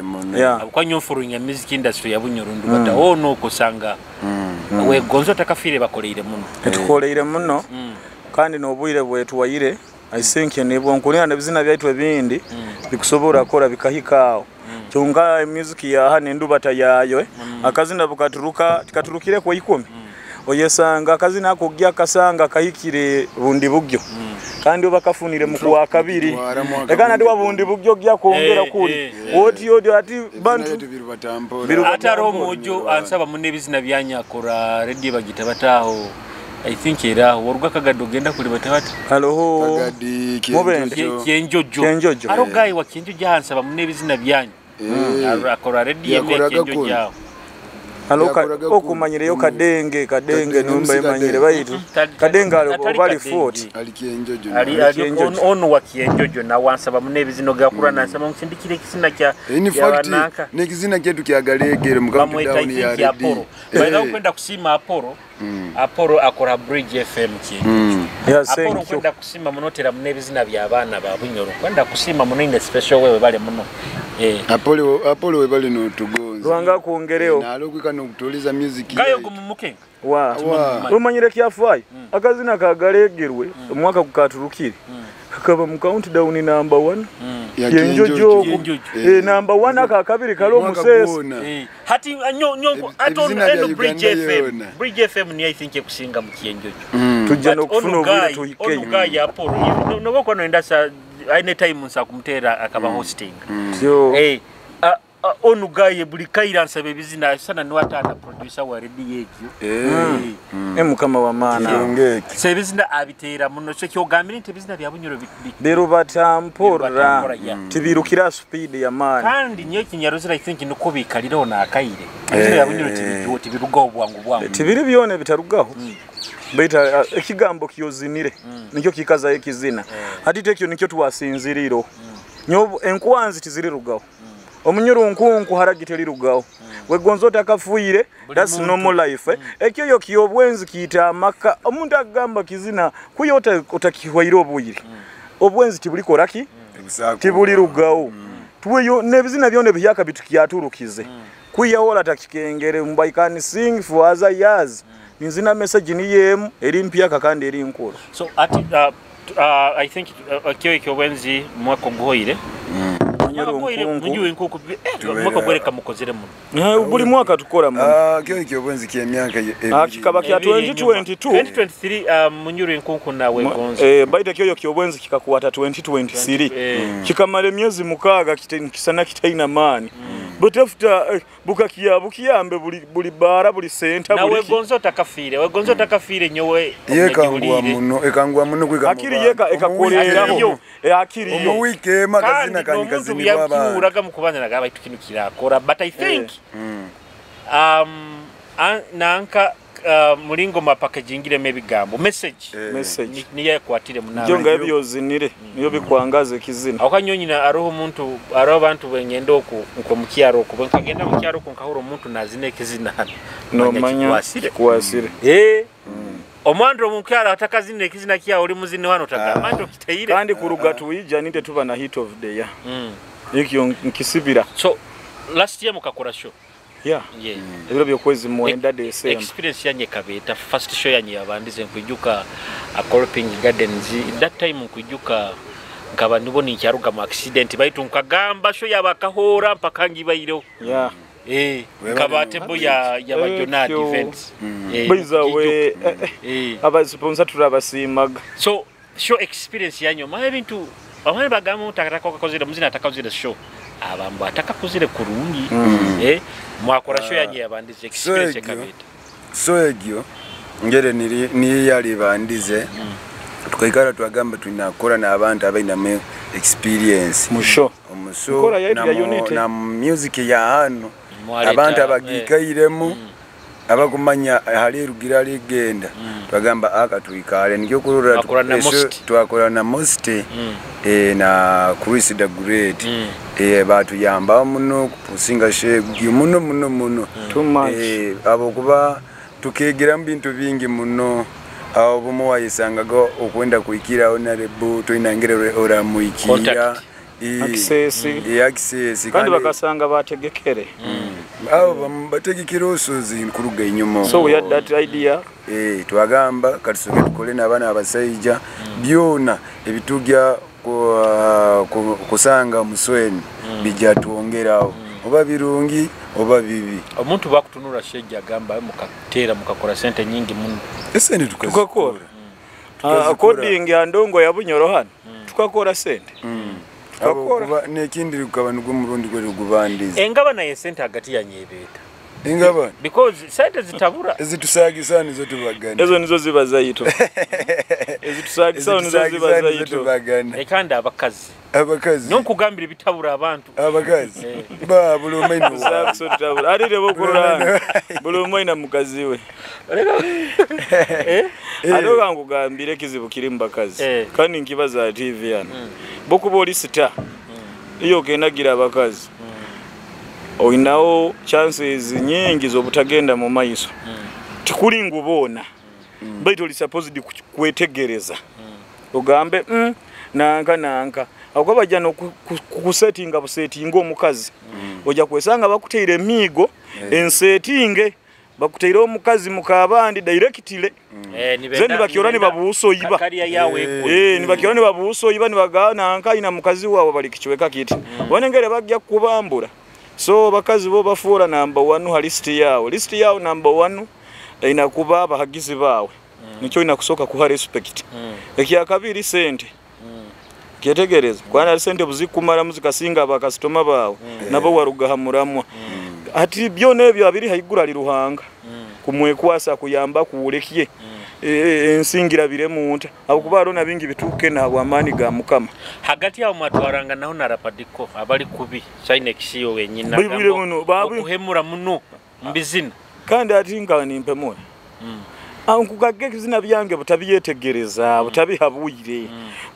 muno. Ya kwa following music industry ya Bunyoro ndubata ono kusanga wegonze otakafire bakoleire muno etukoleire muno kandi nobwire bwetuwaire. I think nebo nkunira nebizina byaitu ebindi bikusobora kora bikahikaawo. Kyonka music ya hane ndubata yayo akazina bukaturuka tikaturukire kwa 10 oyesanga akazina ako gya kasanga kahikire bundi bugyo kandi bakafunire mu kuwa kabiri ekana ndi bundi bugyo gya kongera kuli oti odi ati bantu ataro mojo ansaba munne bizina byanyakora radio bagita bataho. I think era waruga kagado genda kuli batabata haloho kagadi kienjojo aro gayi wa kienjojo ansaba munne bizina byanyu akora radio kienjojo haloka okumanyireyo kadenge numba imanyire baitu kadenge alo bali 40 ali kienjojo ali ono wa kienjojo na wansaba munne bizino gakura nansaba musindikire kisina kya in fact nekizina kyetu kyagalegere mu countdown ya radio baida kwenda kusima Apollo. Apollo akora Bridge FM kienjojo. Apollo kwenda kusima munotera munne bizina bya abaana ba Bunyoro kwenda kusima muno in a special way bale muno. Apollo webale no tugonza Rwanga kuongereo nalo kwika no kutuliza music gayo gumumuke wa umanyire kyafai akazina kagalegerwe omwaka kukaturukire kakaba mu countdown number 1 yenjojo number 1 aka kabiri kalo musese hati nyo aton eno Bridge FM Bridge FM ni I think ekusinga mu kienjojo tujja no kufuna obwire tuhike ono gayo Apollo no boko no endasa aine time nsa kumutera akaba hosting onu gaye buli kaira nsabe ebizina sana niwatana producer wa radio egyo mukama wa maana se ebizina abiteera muno so kyogambire nti ebizina bya Bunyoro birubatampora tibirukira speed ya maana kandi nyo kinyaruzira I think nuko bikaliraho nakaire ebizina bya Bunyoro tibijuo tibirugaho bwangu bwangu tibiri byone bitarugaho beta ekigambo kiyozinire nikyo kikaza ekizina hati tekyo nikyo tuwasinziriro nyo enkwanzi tizirirugaho omunyuru nkunku haragitelirugaho wegonzo takafuire that's normal life. Ekyo kiyobwenzi kiita amaka omuntu agamba kizina kuyo otakihwaire obwire obwenzi tibulikoraki tibulirugaho tuweyo nebizina byone biyaka bitukyaturukize kuyahola takikengere mbaikani sing for other years nzina message ni yemu eri mpyaka kandi eri nkuru. So ati I think ekyo kyobwenzi mwako guhoire mwaka gwereka mukozere muno buli mwaka tukora muno kyo kyobwenzi kye myaka kikaba kya 2022 2023 munyuru inkunku na wegonze baita kyo kyobwenzi kikakuwata 2023 kikamala emyezi 6 kisana kitaina maani but after bukakiya bukiyambe buli bara buli center buli na wegonzo takafire nyowe yekangwa muno kwika akiri yeka ekakoleraho akiri yo omuwike magazina kandi kazini baba uraga mukubana gaba itu kinu kirakora but I think nanka mulingo mapakagingire mebigambo message niye kwatire munana njo nga ebyozinire niyo bikwangaze kizina akanyonyina aroho omuntu aroho abantu bengendo oku nko mukyaro oku nkagenda mukyaro oku nkahura omuntu nazine kizina no manya kwasire omwandro mukyaro atakazine kizina kya oli muzini wano tagama ndo kiteire kandi kuruga tuija nite tuba na hit of the year ikyo nkisibira. So last year mukakora show Yeah. Ebiro byokwezi mwenda December. Experience yanye kabeta first show yanye yabandize nkujuka Akolping Gardens. That time nkujuka nkaba nibona nkyaruga mu accident baitu nkagamba show yabakahora mpaka ngibairo. Yeah. Nkabatebo ya Bajonad events. Baiza we abasponsor turabasimaga. So show experience yanyu ma ebintu abana bagamba takataka kakozire muzina atakakozire show abambo atakakuzire kurungi mwakora show yanyu yabandize experience kabita. So egyo ngere ni yali bandize tukaikara twagamba tunakora n'abantu abaina experience mu show omuso na music ya hano abantu abagikairemu abakumanya hali rugira ligenda twagamba aka tuikale nikyo kurura twakora na most na Chris the Great batuyamba muno kusinga shegi muno muno muno too much abo kuba tukegira mbintu bingi muno abo bumu wayisangaga okwenda kuikira honorable tuinangire oramuikira access access kandi bakasanga bategekere abo bategekere osozi nkuruga inyuma. So we had that idea twagamba katusoke tukole n'abana abasajja byona ebitujja kusanga musweni bijja tuongerawo oba birungi oba bibi. Omuntu bakutunura shejja agamba mukatera mukakora sente nyingi muno esente tukakora according ya ndongo ya Bunyoro hano tukakora sente tukakora nekindi rukaba nugwo murundi gwe rugubandiza engabana ye sente hagati ya nyebeta engabana because sente zitabura ezitusagisa nizo tubagana ezo nizo ziba zayito ezitusagisa nizo ziba zayito ekanda abakazi nonkugambira bitabura abantu abakazi ba bulumaino sakusotabura alire bokurana bulumaina mukazi we aloga nkugambire kizibu kiri mbakazi kandi nkibaza TV yana bokuba oli star iyo kenagira abakazi oinawo chances nyingi z'obutagenda mu maiso tikuli ngubona baitu oli supposed kwetegereza ogambe nanka nanka akuba bajja kusetinga busetinga omukazi ojja kwesanga bakuteire emiigo ensetinge bakuteire omukazi mukabandi directly zeni bakiora ni babuuso iba ni bakiora ni babuuso iba nibagana nanka ina mukazi wawe bali kichweka kiti wanengere bajja kubambura. So bakazi bo bafuura number 1 ha list yawe. List yawe number 1 inakuba abahagizi bawe nikyo inakusoka kuha respect. Ekya kabiri sente kyetegereza kwana sente buzikumara muzikasinga abakasitoma bawe nabo warugaha muramwa ati byona ebyo abiri haigura ali ruhanga kumwekwasa kuyamba kuulekye ensingira bire munta abukuba arona bingi bituke na amani ga mukama hagati yao matwaranga naho na Rapadiko abali kubi China kishiyo wenyina okuhemura muno mbizina kandi ati nga nimpemura ankugage kizina byange butabyetegereza butabihabwire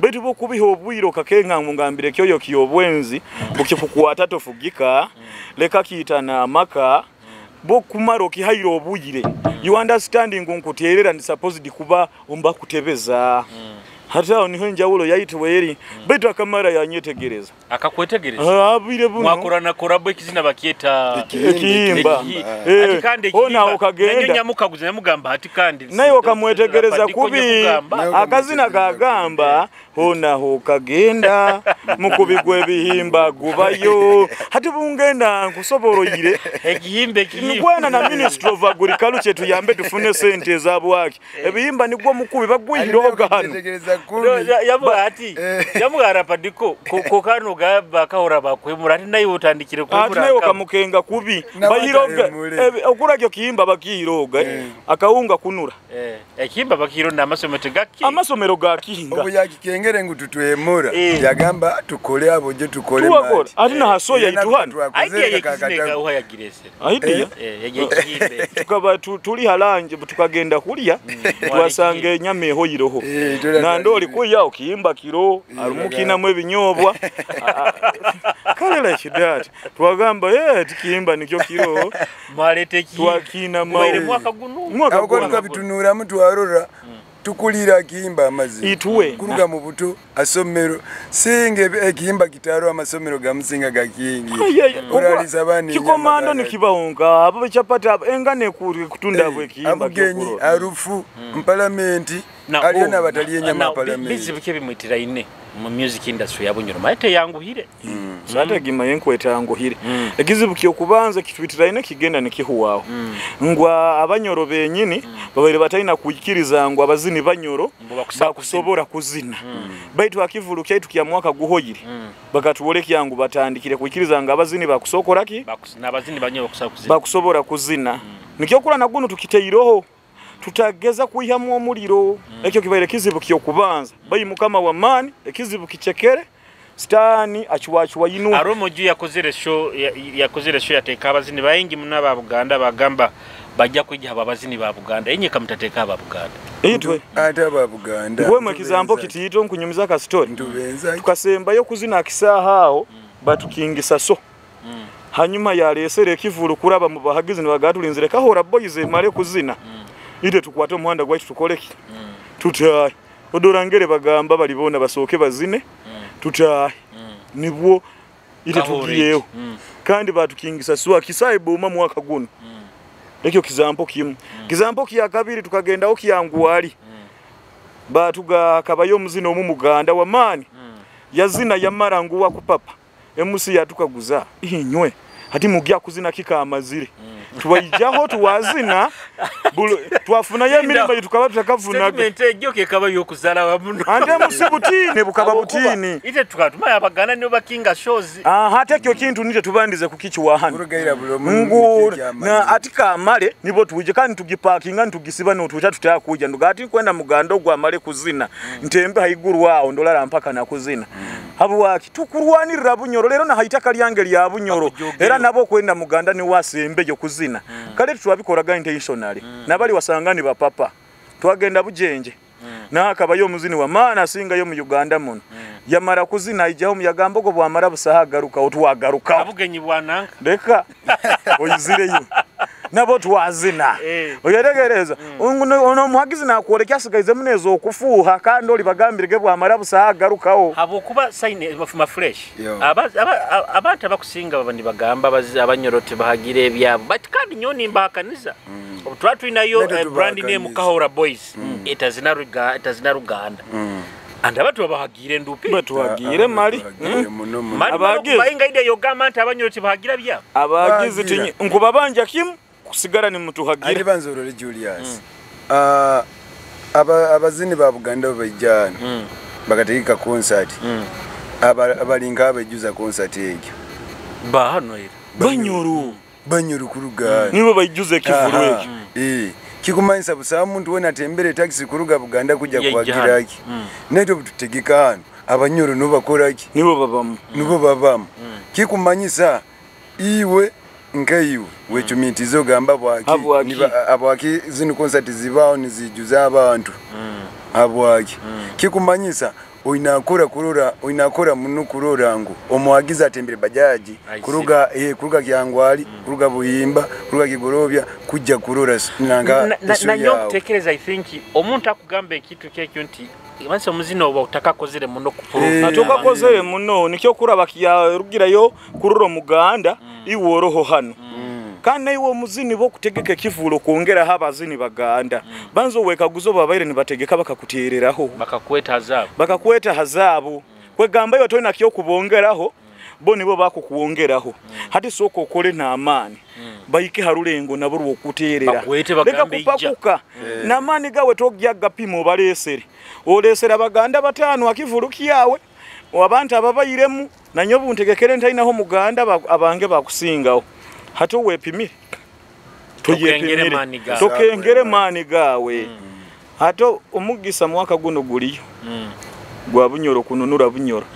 betu bo kubiha obwiro kakenka ngambire kyoyo kiyobwenzi bukikukwata tofugika leka kiitana amaka bo kumaro kihairo obuyire you understanding nkuterera ndi supposed kuba omba kutebeza hata niho njawulo yayitwe eri betu akamara yanyetegereza akakwetegereza abire buno mwakorana korabo ekizina bakyeta ekiyimba ati kandi ona okagenda nyamukaguza nyamugamba ati kandi naye okamwetegereza kubi akazina kagamba hona hokagenda mukubigwe ebihimba gubayo hati bungenda nkusoboroyire ekihimba ekihimba ngwana na Ministry of Agriculture tuyambe tufune sente zabwaki ebihimba nigwo mukubi bagwiroga hano yamuga ati yamuga Rapadiko kokano gaba kahora bakwemura ati naye utandikire kwemura ati naye okamukenga kubi bayiroga okuragyo kihimba bakiroga akaunga kunura ekihimba bakiro na amasomero gaki amasomero gakinga obu yakikengere ngu tutwemura yagamba tukole abo je tukole mali ati na hasoya ituhano idea tukaba tuli halanje tukagenda kulya twasanga enyama ehoyiroho nandoli kuya okiyimba kiro arumukina mu ebinyobwa kale like that twagamba tikiyimba nikyo kiro mwalete twakina mawe mwaka guno mwaka guno kabitunura mtu arora Tukulira akihimba amazima. Itwe. Kuruga mu buto asomero singa ekihimba kitaro amasomero gamusinga gakingi. Oraliza abana kikomando nikibahonga abo chapati engane kutunda bwe kihimba abugenyi arufu mpalamenti aliyo n'abatali enyama palamenti. Bizibu ke bimwitira ine mu music industry ya Bunyoro maite yanguhire. Sata gima yenkweta yanguhire. Ekizibu kyo kubanza kitwitira ine kigenda nikihuwaho. Ngwa abanyoro benyini babaire bataina kuikiriza ngwa abazini banyoro bakusobora kuzina. Baitu akivulu kyaitu kya mwaka guhoyire. Bakatuwole kyangu batandikire kuikiriza nga abazini bakusokora ki? N'abazini banyoro kuzina. Bakusobora kuzina. Nikyo kula na guno tukiteiroho. Tutageza kuihamu omuliro. Ekyo kibaire kizibu kyo kubanza. Bayi mukama wa mani ekizibu kichekere. Stani achiwachwa yinu. Aromo juu yakozere show yakozere show yateka abazini baingi muno aba Buganda bagamba bajja kwijja abazini ba Buganda. Enye kamutateka aba Buganda. Itwe ate aba Buganda. Ngwe mwekizambo kitiito nkunyumiza ka story. Ntubenza. Tukasembayo kuzina kisaha aho batukingisa so. Hanyuma yalesere ekivulu kuraba mu bahagizi nibagatulinzire kahora boys emale kuzina. Ite tukwate omuhanda gwaitu tukoleki. Tutayi. Odorangere bagamba balibona basoke bazine. Tutayi. Nibwo ite tugiyeho. Kandi batukingisa suwa kisaye boma mwaka guno. Ekyo kizampo kimu. Kizampo kya kabiri tukagendaho kyanguwali. Batuga kabayo muzino mu Muganda wa mani. Yazina yamara nguwa kupapa. MC yatukaguza inywe. Hati mugya kuzina kika amazire. Tuwaijaho tuwazina twafuna ye mirimba tukaba tutakavunaga. Statement egyo kekaba yokuzala wamuno. Ande musibutine bukaba butini. Ite tukatuma abagana niyo bakinga shows. Aha tekyo kintu nije tubandize kukichwa hano. Ngu na atika amale nibo tuwije kandi tugiparkinga ntugisiba no tucha tutakuja ndugati kwenda mugando gwa amale kuzina. Ntembe haiguru wao ndolara mpaka na kuzina. Habuwaki tukurwanirira Bunyoro lero na haitaka lyange lya Bunyoro. Era nabo kwenda muganda ni wasembe yo kuzina. Kale twabikoraga intentionally. Nabali wasangani ba papa. Twagenda bujenje. Na akabayo muzini wa maana asinga yo mu Uganda muno. Yamara kuzina ijaho muyagambo go bwamara busaha garuka otwagaruka. Abugenyi bwananka. Leka oyizireyo. Nabo twazina. Oyeregereza. Ono muhagizi nakwoleka asigaize munezo okufuuha kandi oli bagambirege bwamara busaha garukaho. Habokuba sign bafuma fresh. Abantu abakusinga babandi bagamba abanyoro tebahagire ebyabo. But kandi nyoni mbahakaniza. Obutwa tulinayo brand name Kahora Boys. Etazina Ruganda. And abantu babahagire ndupi. Batuhagire mali. Abagizi bayinga ide yogamba nti abanyoro tebahagira byabo. Abagizi tinyi nkubabanja kimu kusigara ni mutuhagire. Ali banzorore Julius. Abazini ba Buganda baijana. Bakategeka concert. Abalinga abejuza concert egyo. Ba hano era. Banyoro. Banyoro kuruga. Nibo baijuze kivulu ekyo. Kikumanyisa busa muntu wena atembere taxi kuruga Buganda kujja kuwagira ki. Neto bututegeka hano abanyoro no bakora ki. Nibo babamu. Nibo babamu. Kikumanyisa iwe nkaiwe wechumitizo gamba bwaki abwaki zino concert zibao nizijuza abantu. Abwaki. Kikumanyisa oinakora kurora oinakora muno kurora ngu omwagiza atembere bajaji kuruga kuruga Kyangwali kuruga Buhimba kuruga Kigorobya kujja kurora nanga na nyo kutekereza. I think omuntu akugamba ekintu kyekyo nti manse omuzino oba utakakozere muno kuprove atokakozere muno nikyo kuraba kyarugirayo kurura muganda iworoho hano. Kandi naiwe omuzini bo kutegeka ekivulo kwongera habazini baganda. Banzo wekaguzo babaire nibategeka bakakutereraho. Bakakweta hazabu. Bakakweta hazabu. Kwegamba iwe tolina kyo kubongeraho. Bo nibo bakukuwongeraho. Hati soko okole n'amaani. Bayike harulengo nabo rwokuterera. Leka kupakuka. N'amaani gawe togya gapima obalesere. Olesera abaganda batano akivulu kiyawe. Abantu ababayiremu na nyobu ntegekere ntalinaho muganda abange bakusingaho. Hato wepimire. Tokengere mani gawe. Hato omugisa mwaka guno guliyo. Gwa Bunyoro kununura Bunyoro.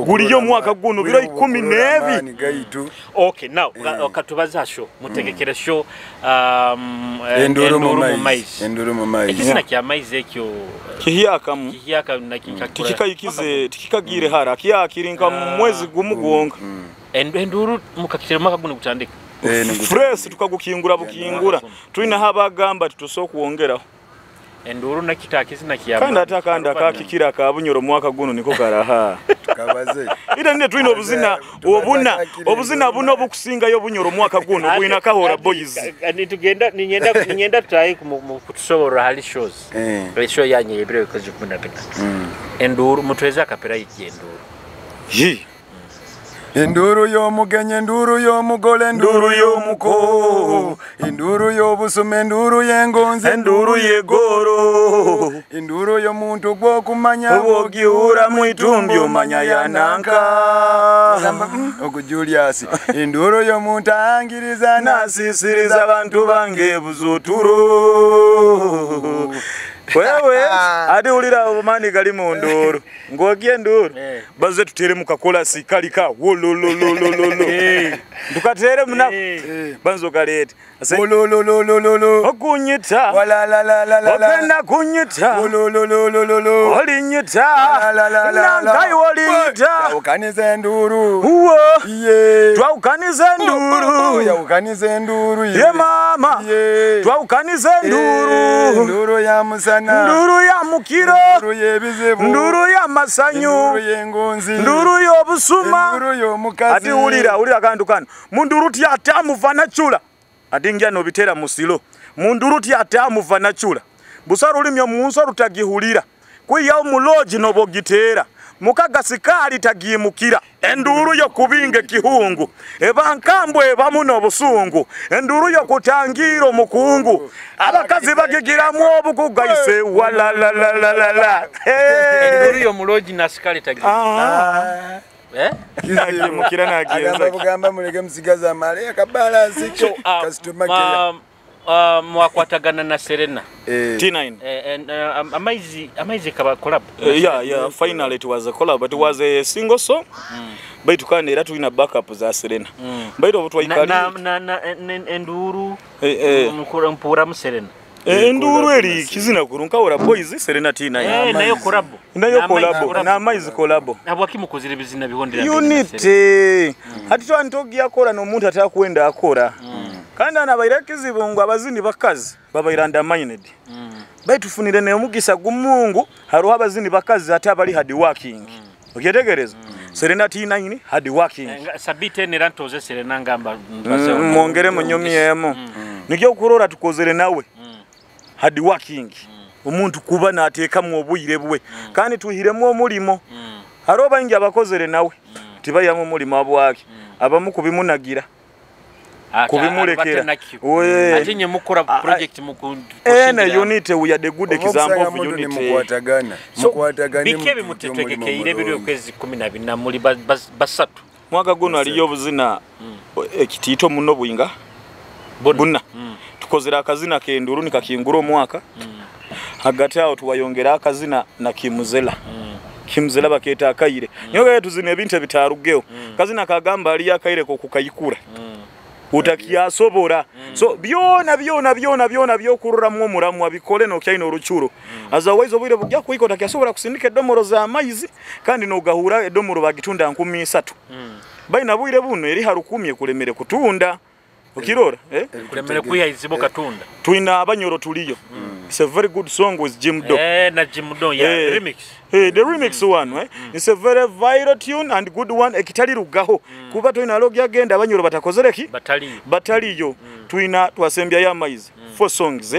Guliyo mwaka guno biro 12. Okay, now katubaza show mutegekere show enduru mu maizi. Enduru mu maizi. Ekizina kya maizi ekyo kihiyakamu. Kihiyaka na kikakura. Tikikayikize tikikagire hara kiyakirinka mu mwezi gumu gwonka. Enduru mukakitera mwaka guno gutandika. Fresh tukagukingura bukingura. Tulina habagamba tutusoka kuongeraho. Enduru nakita kya Kandi ate akandi akakikira aka Bunyoro mwaka guno niko karaha. Tukabaze. Ira nne tulina obuzina obuna obuzina buno obukusingayo Bunyoro mwaka guno bwina Kahora Boys. Nitugenda ninyenda tutaye kutusoborora hali shows. Show yanyu ebiro kwezi 14. Enduru mutweza akapera yiki enduru. Yi. Enduru y'omugenyi, enduru y'omugole, enduru y'omuko, enduru y'obusuma, enduru y'engonzi, enduru y'egoro, enduru y'omuntu gw'okumanya obwogihura mu itumbi omanya yananka ogu Julius, enduru y'omuntu ahangiriza nasisiriza abantu bange buzuturo. Wewe adi ulira obumani gali mu nduru ngogye nduru baze tutere mu kakola sikalika wolololololo tukatere muna banzo kalete wolololololo okunyita wala la la la la okenda kunyita wolololololo olinyita nankai olinyita yaukaniza enduru uwo ye twaukaniza enduru yaukaniza enduru ye mama twaukaniza enduru enduru ya musana, nduru ya mukiro, nduru y'ebizibu, nduru ya masanyu, nduru y'engonzi, nduru y'obusuma, nduru y'omukazi. Ati ulira ulira kantu kano munduru ti atamuva nachula ati ngia nobitera musilo munduru ti atamuva nachula busa rulimyo munso rutagihulira kwiya omuloji nobogitera mukaga sikali tagimukira enduru yo kubinge kihungu eba nkambwe eba muno obusungu enduru yo kutangira omukungu abakazi bagigiramu obukugaise wala la la la la la. Enduru yo muloji na sikali tagimukira. Nagimukira nagiyenza agamba bugamba muleke musigaza amale akabalance so, customer care. Mwakwatagana na Serena T9 and amaizi kaba collab. Yeah, finally it was a collab, but it was a single song. Baitu kandi era tulina backup za Serena. Baitu obutwaikali na enduru mpura mu Serena. Enduru eri kizina kuru Nkahora Boys Serena T9. Nayo collab. Nayo collab na amaizi collab. Nabwo kimukozire bizina bihondera. Unity. Hati twantogi akora n'omuntu atakwenda akora. Kandi anabaira kizibu ngo abazini bakazi babaira undermined. Baitufunire ne omugisa gumungu haruho abazini bakazi ate abali hard working. Okyetegereza Serena T9 hard working. Sabite ne rantoze Serena ngamba mwongere munyomyemo. Nikyo kurora tukozere nawe. Hard working. Omuntu kuba nateekamu obuyire bwe. Kandi tuhiremu omulimo. Hariho bangi abakozere nawe. Tibayamu omulimo abwake. Abamu kubimunagira. Kubimulekera. Ate nye mukora project muku unity we are the good example of unity. Mukwatagana. Mukwatagana. Bike bimutetekekeire biri okwezi 14 muli basatu. Mwaka guno aliyo obuzina ekitiito muno bwinga. Buna. Tukozera akazina kenduru nikakingura omwaka. Hagati awo tuwayongera akazina na Kimuzela. Kimuzela baketa akaire. Nyoga tuzina ebintu ebitarugeho. Kazina kagamba ali akaire ko kukayikura. Utakiyasobora. So byona byona byona byona byokururamu omuramu abikole nokyaina oruchuro. Otherwise obwire bujya kuiko utakiyasobora kusindika edomoro za maizi kandi nogahura edomoro bagitunda 3000. Baina bwire buno eri harukumye kulemere kutunda. Okirora kulemere kuya izibo katunda. Twina abanyoro tuliyo. It's a very good song with Jim Do. Na Jim Do, yeah, remix. The remix one, It's a very viral tune and good one. Ekitali rugaho. Kuba twina logi agenda abanyoro batakozereki? Bataliyo. Bataliyo. Twina twasembya ya maizi. 4 songs,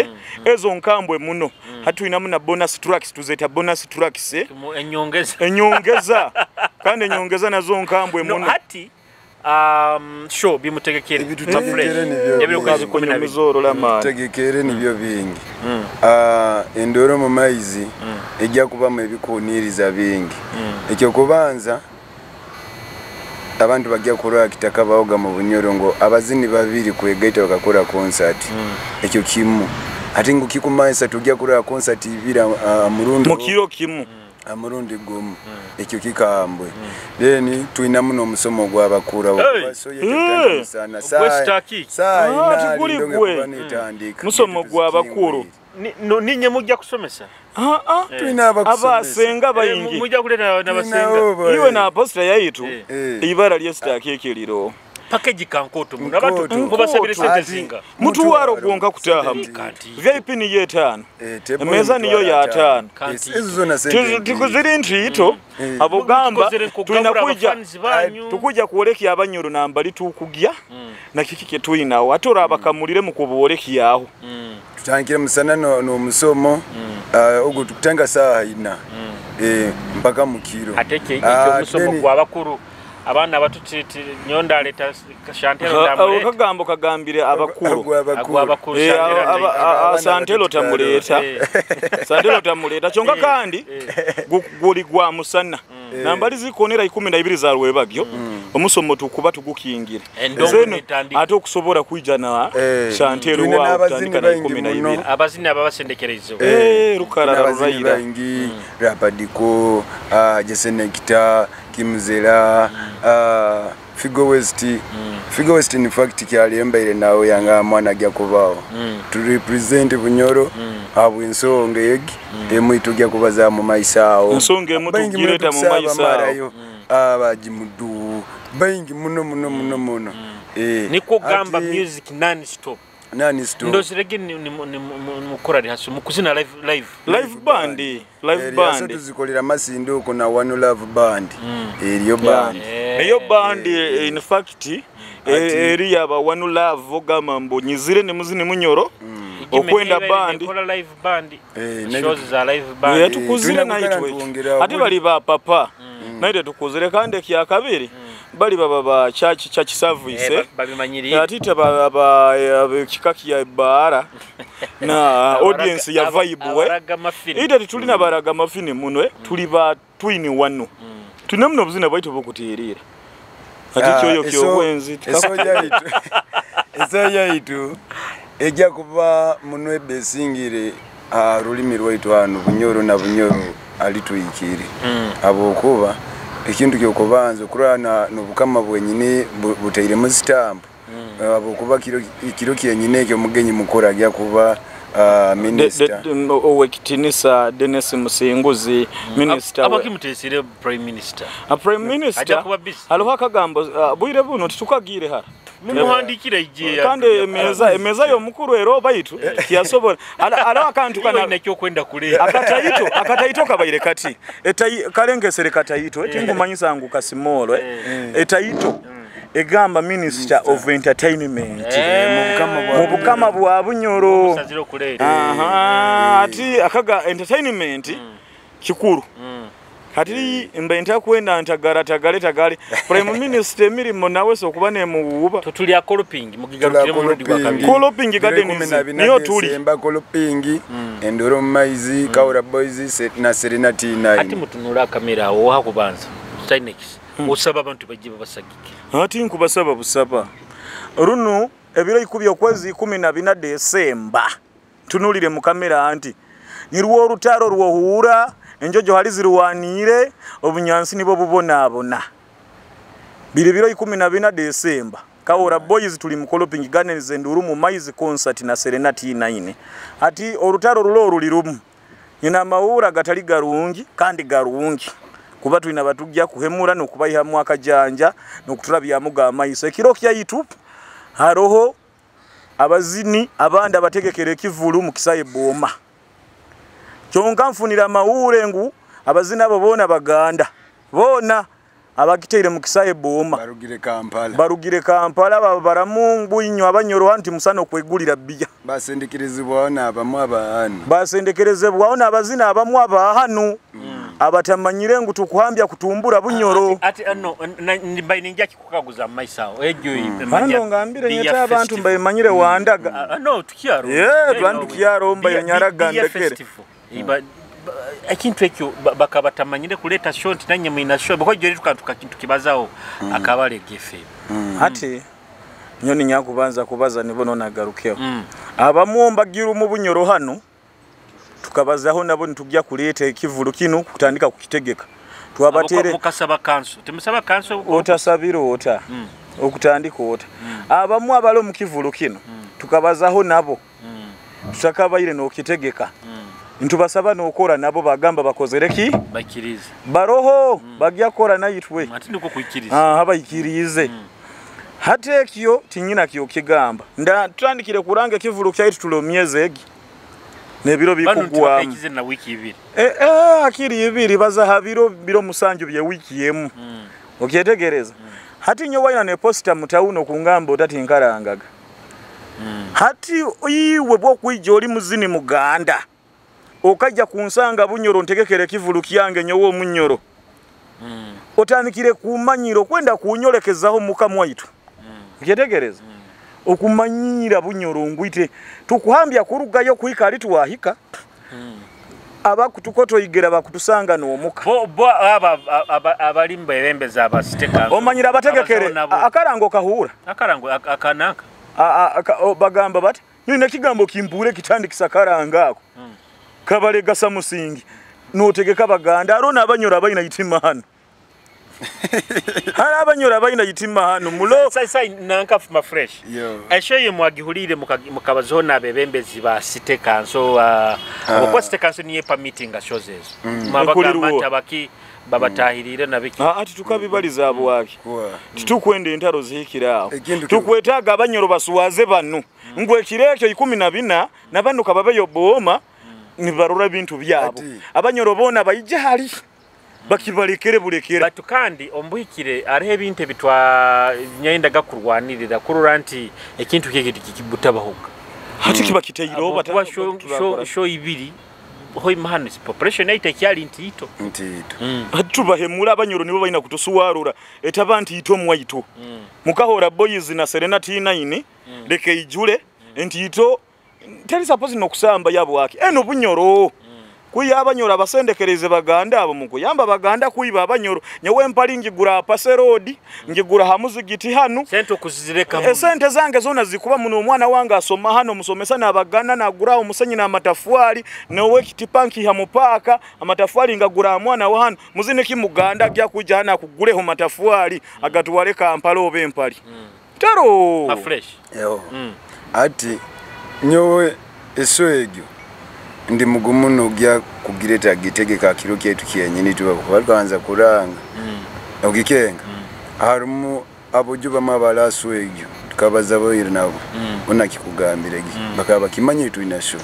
Ezo nkambwe muno. Hatuina muna bonus tracks, tuzeta bonus tracks, Enyongeza. Enyongeza. Kandi enyongeza nazo nkambwe muno. No, hati show bimutegekere bimutegekere nibyo bingi. Endoro mu maizi ejja kubamu ebikuniriza bingi. Ekyo kubanza abantu bajja kurora kitaka baoga mu Bunyoro ngo abazini babiri kwegaita bakakora concert. Ekyo kimu ate ngo kikumansa tujja kurora concert ibira murundi mukiro kimu amurundi gumu ekyo kikambwe. Then tuina muno omusomo gw'abakura sana musomo gw'abakuru ninye mujja kusomesa. Tuina abasenga bayingi mujja kuleta n'abasenga iwe na apostle yaitu ibara lyesitaki ekiriro. Package kankoto muno abantu Nkoto. mubasabire sente Ati- zinga. Mutwaro gwonka kutahamu. Kanti. VIP niyo 5. Eh, table Emeza niyo ya 5. 5. Ezo zona sente. Tikuziri ntiito abogamba Mukikozere tulina nkugabura kwija abafans banyu. tukujja kwolekya abanyoro nambali tukugya na kiki kyetulinawo ate olaba bakamulire mu kuboolekyaho. Tutandikire musana n'omusomo ogwo tukutanga saaha 4 mpaka mukiro. Ate ekyo omusomo gw'abakulu abaana abato nyonda aleta Shantelo tamuleta. Akagambo kagambire abakulu. Agw'abakulu Shantelo. Santelo tamuleeta. Santelo tamuleeta kyonka kandi guli gwa musana. Nambali zikonera 12 za lwebagyo omusomo tukuba tugukingira. Ate okusobola kwijja na Shantelo wa kutandika na 12. Abazini ababasendekerezo. Rukarara rurayira. Rapadiko, Jesenekita, Kimzera, Figo West. Figo West in fact kyali nawe yanga mwana gya kubao. To represent Bunyoro abo ensonga egi emu itujja kubaza mu maisao. Ensonga emu tugireta mu maisao. Abajimudu baingi muno muno muno muno. Niko gamba music non stop. Nani stop. Ndozirege ni mukora rihaso mukuzina live live band live band. Tuzikolera Masindo uko na One Love Band. Eriyo band. Eyo band in fact eri yaba One Love ogamba mbu nyizire ne muzini munyoro okwenda band kola live band. Shows za live band. Tukuzire naitwe. Ate bali ba papa. Naite tukuzire kandi kya kabiri. Bali baba ba church service babimanyiriye ate baba kikaki ya bara na audience ya vibe we ite tulina baraga mafini munwe tuli ba twini wano tulina muno buzina bwaitu bokutirira ate kyoyo kyobwenzi eso yaitu ejja kuba munwe besingire rulimi rwaitu hano Bunyoro na Bunyoro alituyikire abokuba ekintu kyokubanza okurana n'obukama bwenyine butairemu sitampu abokuba kiro kyenyine ekyo omugenyi mukuru ajja kuba minister Owekitinisa Denis Musinguzi minister abakimutesire prime minister. Prime minister haliho akagambo bwire buno titukagire hara mumuhandikire ije kandi emeza y'omukuru ero baitu tiyasobola ala akantu kana nakyo kwenda kulera akataito kabaire kati etai kalengesere kataito tingumanyisa ngu kasimolo etaito egamba minister of entertainment mu bukama bwa Bunyoro. Ati akaga entertainment kikuru. Kati mbe ntakwenda ntagara tagale tagale prime minister emirimo nawe so kuba ne muwuba tutuli akoloping mugigarukire mu rudi gwa kabiri koloping gardens niyo tuli semba koloping endoro maizi Kaura Boys na Serena T9 ati mutunula kamera awo hakubanza Sinex osaba abantu baje babasagike ati nkubasaba busaba runo ebiro 10 okwezi 14 Desemba tunulire mu kamera anti nirwo orutaro rwohura enjojo hali zirwanire obunyansi nibo bubonabona biri biro 14 Desemba Kaura Boys tuli mu Koloping Gardens enduru mu Maizi concert na Serena T9 ati orutaro rulo rulirumu nyina mawura gatali garungi kandi garungi kuba tulina batujja kuhemura nokubayihamu akajanja nokuturabyamu amaiso ekiro kyaitu haroho abazini abandi abategekera ekivulu mu kisaye boma. Kyonka nfunira amawure ngu abazina abo bona baganda bona abakiteire mu kisaye boma barugire Kampala baramungu inyo abanyoro anti musano kwegulira biya basendekerezebwa abamu abahanu basendekerezebwa abazina abamu abahanu abatamanyire ngu tukuhambya kutumbura Bunyoro ati ano mbaye ninja kikukaguza maisao ejo hano ngambire nyeta abantu mbaye manyire wandaga no tukyaro bantu kyaro mbaye nyaraga ndekere ekintu ekyo bakabatamanyire kuleta short nanye mwina show bako jeri tukantu kibazaho akabale gefe ati nyoni nyakubanza kubaza nibono nagarukeho abamuomba giru mu Bunyoro hano tukabazaho nabo ntujya kuleta ekivulu kino kutandika kukitegeka twabatere mukasaba kanso temusaba kanso otasabira ota okutandika ota abamu abalo mu kivulu kino tukabazaho nabo tutakabaire nokitegeka ntubasaba nokora nabo bagamba bakozereki bakirize baroho bagya kora nayitwe ati ndiko kuikiriza abayikirize Hati ekyo tinyina kyo kigamba. Nda tutandikire kuranga ekivulu kyaitu tulomyeze egi. Nebiro bikugwamu. Na wiki ibiri. Akiri ibiri baza ha biro musanju bya wiki emu. Okyetegereza. Hati nyo waina ne posta mutauno kungamba otati nkarangaga. Hati iwe bwo kuija oli muzini muganda. Okajja kunsanga Bunyoro ntegekere kivulu kyange nyowe omunyoro. Otandikire kumanyiro kwenda kunyolekezaho mukamwa itu. Okyetegereza. Okumanyira Bunyoro ngwite tukuhambya kurugayo kuhika ali tuwahika. Abakutukoto igera bakutusanga n'omuka. Bo aba abalimba ebembeza abasiteka. Omanyira abategekere akarango kahura. Akarango akanaka. Bagamba bati nyine kigambo kimpure kitandikisa karanga ako. Kabalega samusingi notegeka baganda arona abanyora abayina itima hano. Hari abanyora abayina itima hano mulo sai nanka fuma fresh. Esho mwagihulire mukabazo na bebembezi ba site council kwa site council niye permitting shows ezo. Mabagamba tabaki babatahirire nabiki. Ati tukabibaliza abo waki. Titukwenda entaro zihikira aho. Tukwetaga abanyoro basuwaze banu. Ngwe kirekyo 14 nabanu kababeyo booma nibarora bintu byabo. Abanyoro bona bayije hali. Bakibalekere bulekere. Batu kandi ombuhikire ariho ebintu bitwa nyendaga kurwanirira kurura nti ekintu kiki kibutabahuka. Hati kiba kiteyiro bata sho ibiri ho imahano population yaite kyali nti ito. Nti ito. Hatubahemura abanyoro nibo bayina kutusuwarura etaba nti ito mwaito. Mukahora Boys na Serena T9 leke ijule nti ito teri suppose no kusamba yabo waki. Eno Bunyoro. Kuya abanyoro abasendekereze baganda abo mukuyamba baganda kuiba abanyoro nyewe mpali ngigura paserodi ngigura hamuzigiti hanu sente okuzireka sente zange zona zikuba muno omwana wange asoma hano musomesa nabagana nagura omusenyi na matafwali nowe kitipanki ha mupaka amatafwali ngagura mwana wa hano muzine ki muganda gya kuja hana kuguleho matafwali agatuwale Kampala obe mpali tero ma fresh yo ati nyowe eswegyo ndi mugumu nogya kugireta gitegeka kiro kyetu kyenyini tuba kubanza kuranga ogikenga harumu abojo bamabala swegyo tukabaza boyire nabo ona kikugambire bakaba kimanye tuinasho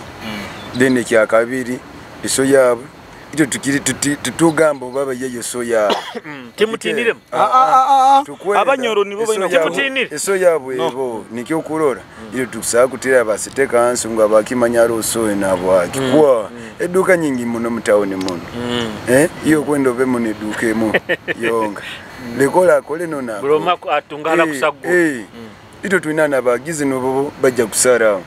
then kya kabiri iso yabo ito tukiri tutugamba baba yeye so ya timutindiremo abanyoro nibo bayina timutinire iso yabo ebo nikyo kurora iyo tukusaba kutira basiteka ansu ngo abakimanya roso nabo akikuwa eduka nyingi muno mutaoni muno iyo kwendo be muno eduka emu yonga lekola kole nona buloma atungala kusagu ito tuinana abagizi nobo bajja kusara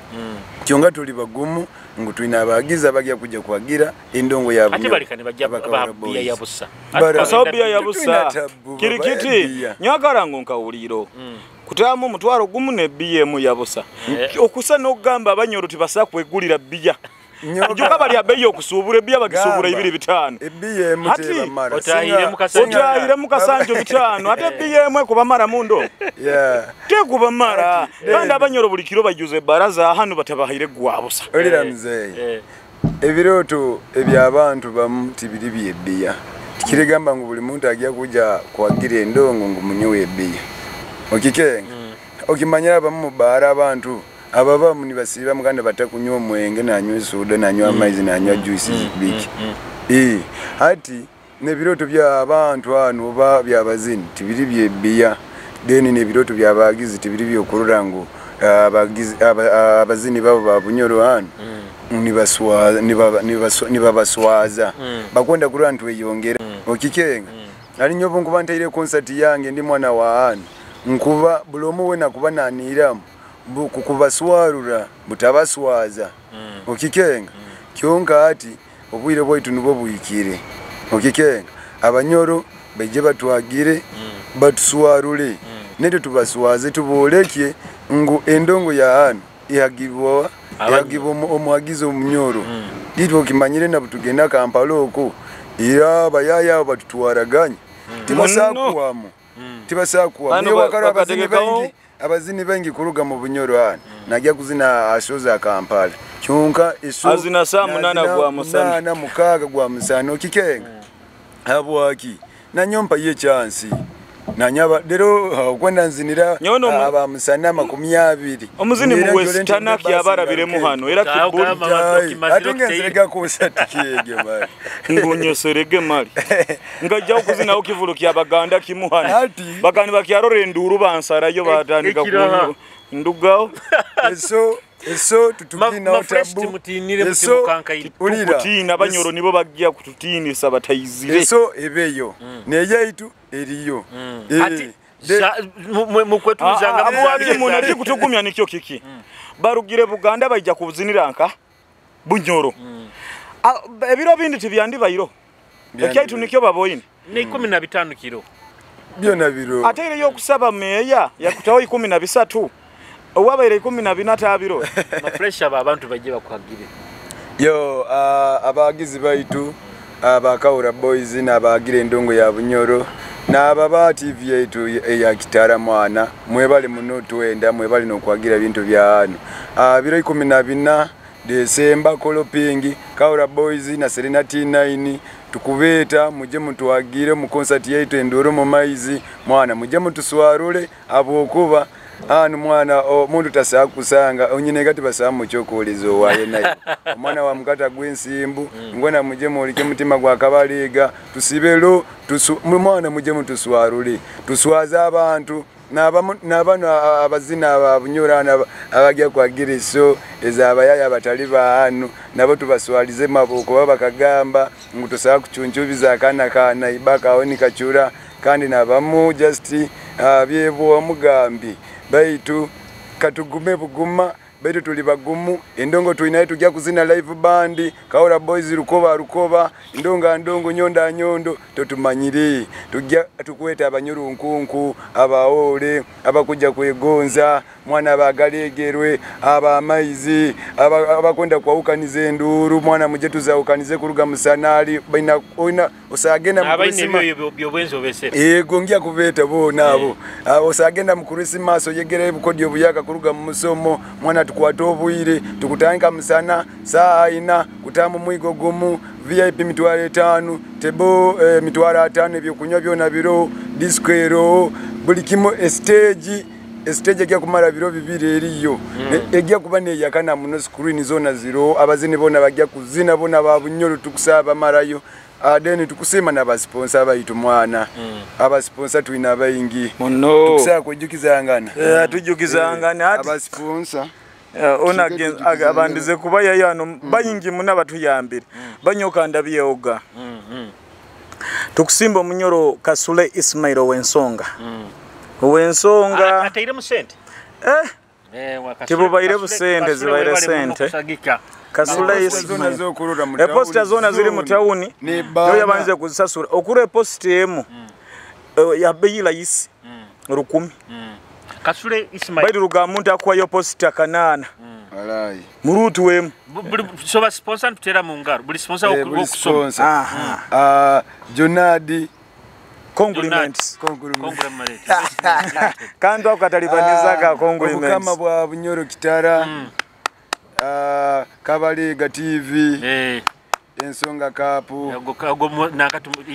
kyonga tuli bagumu ngu tuina abagizi abagya kujja kwagira endongo ya ate balikane bajja babiya ya busa asobia ya busa kirikiti nyakarango nkawuliro kutamu mutwaro gumu ne BM ya busa okusa nogamba abanyoro tibasa kwegulira biya Njuka bali abeyo okusubura biya bagisubura 25 BM tebamara otahire mukasanjo 5 ate BM ekubamara mundo tekubamara kandi abanyoro buli kiro bajuze baraza hano batabahire gwabusa olira mzee ebiroto ebyabantu bamu tibiri byebbiya kiregamba ngu buli muntu ajja kuja kwagira endongo ngu munyowe ebbiya okikenga okimanyira abamu bara abantu ababamu nibasiba muganda batakunywa omwenge nanywa soda nanywa amaizi nanywa juice biki hati nebiroto bya abantu hano oba byabazini tibiri byebbiya then nebiroto byabagizi tibiri byokurura ngu abazini babo babunyoro hano nibabaswaza bakwenda kurura ntweyongera okikenga ali nyobo nkuba ntaire concert yange ndi mwana wa hano nkuba bulomu we nakuba naniramu kukubaswarura butabaswaza okikenga kyonka ati obwire bwaitu nibwo buhikire okikenga abanyoro baije batwagire batuswarule nete tubaswaze tuboleke ngu endongo ya hano ihagibwa omwagizo omunyoro ditwo kimanyire na butugenda Kampala oko ira bayaya batutwaraganya tibasakuwamo tibasakuwa niyo wakara abazini bengi kuruga mu Bunyoro hano najya kuzina ashoza Kampala kyonka iso azina saa 8 gwa musana 8 6 gwa musana okikenga habwaki nanyompa ye chance Nanyaba lero okwenda nzinira aba musana 20. Omuzini mu Western kyabarabiremu hano era kibuli. Atunge nserega concert kiyege mali. Ngonyoserege mali. Ngajja okuzina okivulu kya Baganda kimu hano. Bagandi bakyarore enduru bansarayo batandika ku ndugao. Eso tutugina otabu. Eso tukutina abanyoro nibo bagiya kututinisa batayizire. Eso ebeyo. Neyaitu eriyo. Ati mukwetuzanga muwabye munati kutugumya nikyo kiki. Barugire Buganda bajja kuzinira nka Bunyoro. Ebiro bindi tibyandi bayiro. Ekyaitu nikyo baboyine. Ni 15 kilo. Byona biro. Ate ere yokusaba meya yakutawo 13. Owabaire 14 tabiro. Mafresh aba abantu baje bakuhagire. Yo abagizi baitu abakawura boys n'abagira endongo ya Bunyoro n'ababa TV yaitu ya Kitara mwana mwebale muno twenda mwebale n'okwagira bintu bya hano. Biro 14 Desemba Kolopingi Kawura Boys na Serena T9 tukubeta muje mutuagire mu concert yaitu endoro mu maizi mwana muje mutuswarule abokuba anu mwana omuntu tasaa kusanga onyine kati basaa muchokulizo waye naye omwana wa mukata gw'ensimbu ngona muje mulike mutima gwa kabaliga tusibelo mwana muje mutuswarule tuswaza abantu n'abano abazina ababunyora abajya kwagira iso ezabayaya abatali ba hanu nabo tubaswalize maboko babakagamba ngu tusaa kuchunchubiza akana kana ibaka aho nikachura kandi nabamu just byebwa mugambi baitu katugume buguma baitu tuli bagumu endongo tuinaye tujja kuzina live band Kaura Boys rukoba rukoba ndonga ndongo nyonda nyondo totumanyire tujja tukweta abanyuru nkunku abaole abakuja kwegonza mwana bagalegerwe aba maizi abakwenda kwaukanize enduru mwana muje tuzaukanize kuruga musanali baina oina osagenda mu Christmas yego ngiya kubeta bo nabo osagenda mu Christmas oyegere ebukodi obuyaka kuruga mu musomo mwana tukwata obwire tukutandika musana saa ina kutamu mwigo gumu VIP 500 tebo 500 ebyokunywa byona biro disco ero buli kimu stage ejya kumara biro bibiri eriyo ejya kuba neyakana muno screen zona ziro abazini bona bajya kuzina bona babunyoro tukusaba marayo adeni tukusema na basponsor abayitu mwana abasponsor tuina bayingi muno tukusaba kujukizangana tujukizangana abasponsor ona abandize kuba yayano bayingi muna batuyambire banyoka ndabyeoga tukusimba omunyoro Kasule Ismail wensonga wensonga ataire mu sente tibubaire busente zibaire sente Kasule Ismail eposta zona ziri mu tawuni yo yabanze kuzisasura okure post emu ya beyi layisi 1000 Kasule Ismail baitu rugamuntu akwayo posta 8 Walai murutu wemu buli soba sponsor tutera mu ngaro buli sponsor okusoma Jonadi compliments conglomerate kantu akatalibaniza ka compliments obukama bwa Bunyoro Kitara Kabaliga TV Ensonga Kapu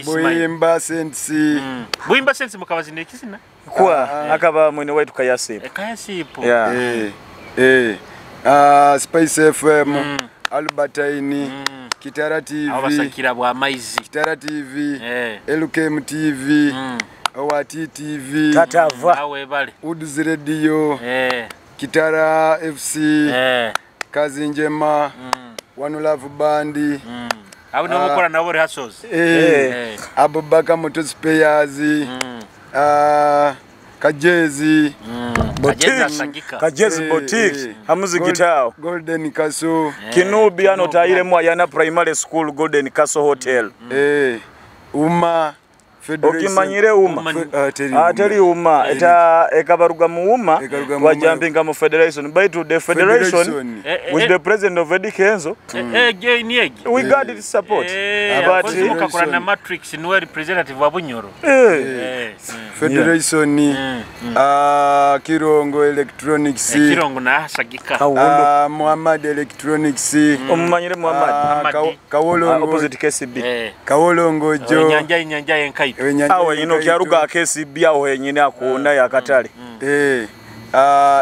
Buyimba Sensi Buyimba Sensi mukabazina ekizina kwa akaba mwene waitu Kayasipo Kayasipo Spice FM Albertine Kitara TV abasakira bwa maizi Kitara TV LKM TV Owati TV Tatava awe bale Uds Radio Kitara FC Kazinjema One Love Band abo no mukora nabo rehearsals Abubakar Motor Spares Kajezi Boutique Kajezi Boutique hamuzigitao Golden Castle Kinubi ano taire mwa yana primary school Golden Castle Hotel Uma Federation okimanyire Uma ateri Uma eta ekabaruga mu Uma wajambinga mu Federation by to the Federation with the president of Eddie Kenzo we got it support but mukakora na Matrix niwe representative wa Bunyoro Federation Kirongo Electronics Kirongo na Sagika Muhammad Electronics omumanyire Muhammad Kawolongo opposite KCB Kawolongo jo nyanja enkai Nkaito. Awo ino kyaruga akesibi awo henyine akona yakatale.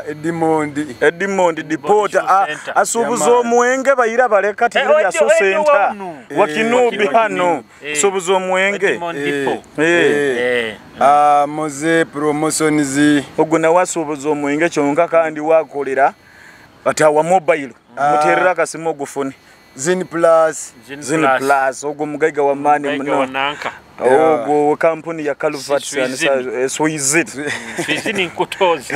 Edmond Edmond Dipota asubuza omwenge bayira baleka tibyo ya senta wakinubi hano asubuza omwenge Moze Promotions ogwo nawe asubuza omwenge kyonka kandi wakolera ati awa mobile muterera akasimu ogufune Zin Plus Zin Plus ogwo mugaiga wa mani muno ogwo kampuni ya Calvert Swizit Swizini nkutoza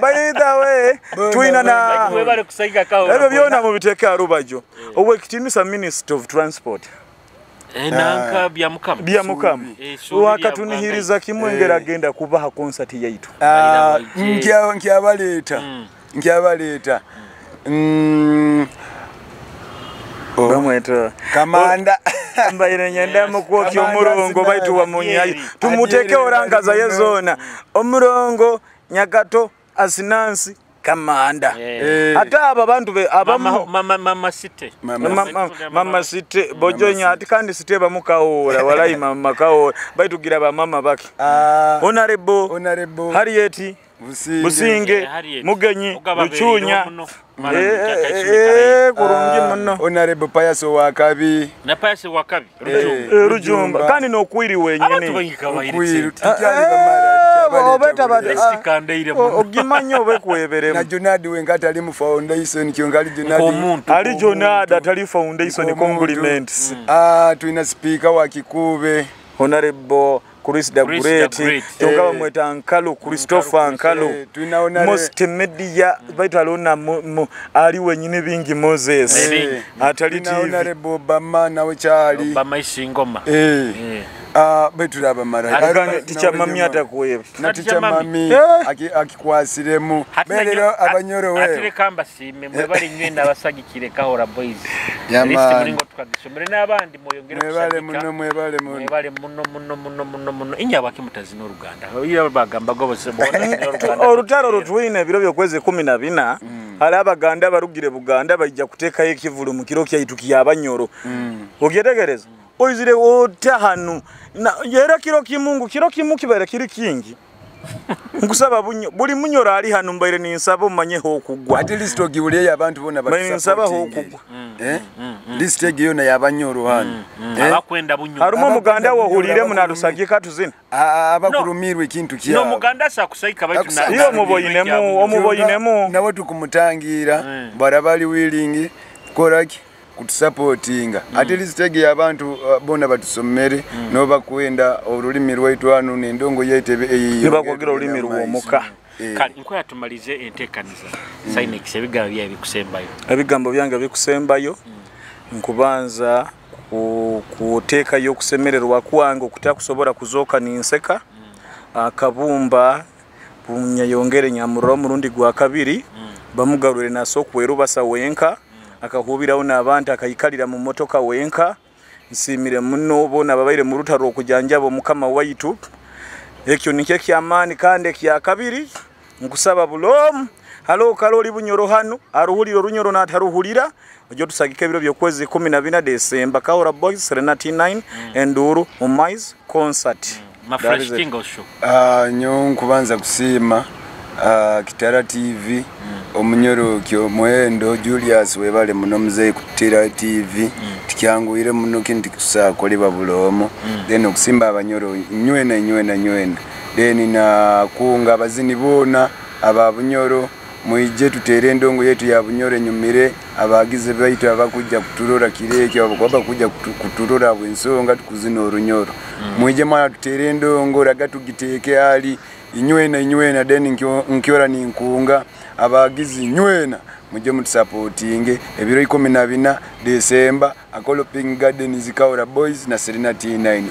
by the way twina na webale kusaiga kawo ebyo byona mubiteeka arubajo owekitinisa Minister of Transport nanka bya mukama bya mukama wakatunihiriza kimwengera agenda kubaha concert yaitu nkyabaleeta nkyabaleeta bamweta Kamanda mbaire nyenda mukwokya omurongo baitu wa munyayi tumuteke orangaza yezona omurongo Nyakato Asinansi Kamanda ate aba bantu be abamu mama site mama site bojonya ati kandi site bamukaora walai mama kaora baitu gira ba mama baki Honorable Harriet Businge Mugenyi Ruchunya kurungi muno Honorable Payaso Wakabi na Payaso Wakabi Rujumba kandi nokwiri wenyene ogimanya obekweberemu na Jonadi wengata ali mu foundation kyongali Jonadi ali Jonadi atali foundation compliments tuina speaker wa Kikube Honorable Chris the Great kyonka bamweta Nkalo Christopher Nkalo Most Media baitu alona ali wenyine bingi Moses atali TV Honorable Obama nawe kyali Obama isingoma betu abamara ticha mami atakweba na ticha mami akikwasiremu belero abanyoro we atire kamba sime mwebali nywe nabasagikire Kahora Boys list mulingo tukagisomere n'abandi moyongere mwebale muno mwebale muno mwebale muno muno muno muno muno inyaba kimutazi n'Oluganda iyo bagamba go bose bona olutalo lutwine ebiro byokwezi 14 hali abaganda barugire Buganda bajja kutekayo ekivulu mu kiro kyaitu kyabanyoro ogyetegereza oizire otahanu na yera kiro kimungu kiro kimu kibere kiri kingi nkusaba buli munyoro ali hanu mbaire ninsaba omanyeho okugwa ate list ogiwulye abantu bona batunsaba okugwa list egiyo na yabanyoro hano abakwenda bunyo harumo muganda wohulire munatusagika tuzina abakulumirwe ekintu kya no muganda sakusaika baitu na iyo muboyinemu omuboyinemu nawe tukumutangira barabali willing koraki kutusupportinga ate list egi abantu bona batusomere nobakwenda olulimi lwaitu hano nendongo yaitebe nibakwogera olulimi lw'omuka kale nkoya tumalize enteekaniza Sinex ebigambo byawe bikusembayo ebigambo byange bikusembayo nkubanza kuteekayo okusemererwa kwange okutakusobola kuzooka ninseka akabumba bunyayongere nyamurora omurundi gwa kabiri bamugarure nasokwerubasa wenka akahubirawo n'abantu akayikalira mu motoka wenka nsimire muno bona babaire mu rutaro okujanjaba omukama waitu ekyo nikyo kyamaani kandi ekya kabiri nkusaba bulomu halo kaloli bunyoro hano aruhulira orunyoro n'ataruhulira ojo tusagika ebiro by'okwezi 14 December Kahora Boys Serena T9 Enduru Umais concert Ma Fresh King show nyo nkubanza kusiima Kitara TV omunyoro kyo muhendo Julius webale muno muzeyi kutira TV tikyanguyire muno kintu kusakolebwa bulomo then okusimba abanyoro nywena nywena nywena then na kunga abazini bona aba bunyoro muije tutere endongo yetu ya bunyoro enyumire abagize baitu abakujja kuturora kireke abakwaba kujja kuturora bwensonga tukuzina orunyoro muije mwana tutere endongo raga tugiteke ali inywena inywena then nkyora ninkunga abagizi nywena muje mutusupportinge ebiro 14 December Akoloping Gardens Kahora Boys na Serena T9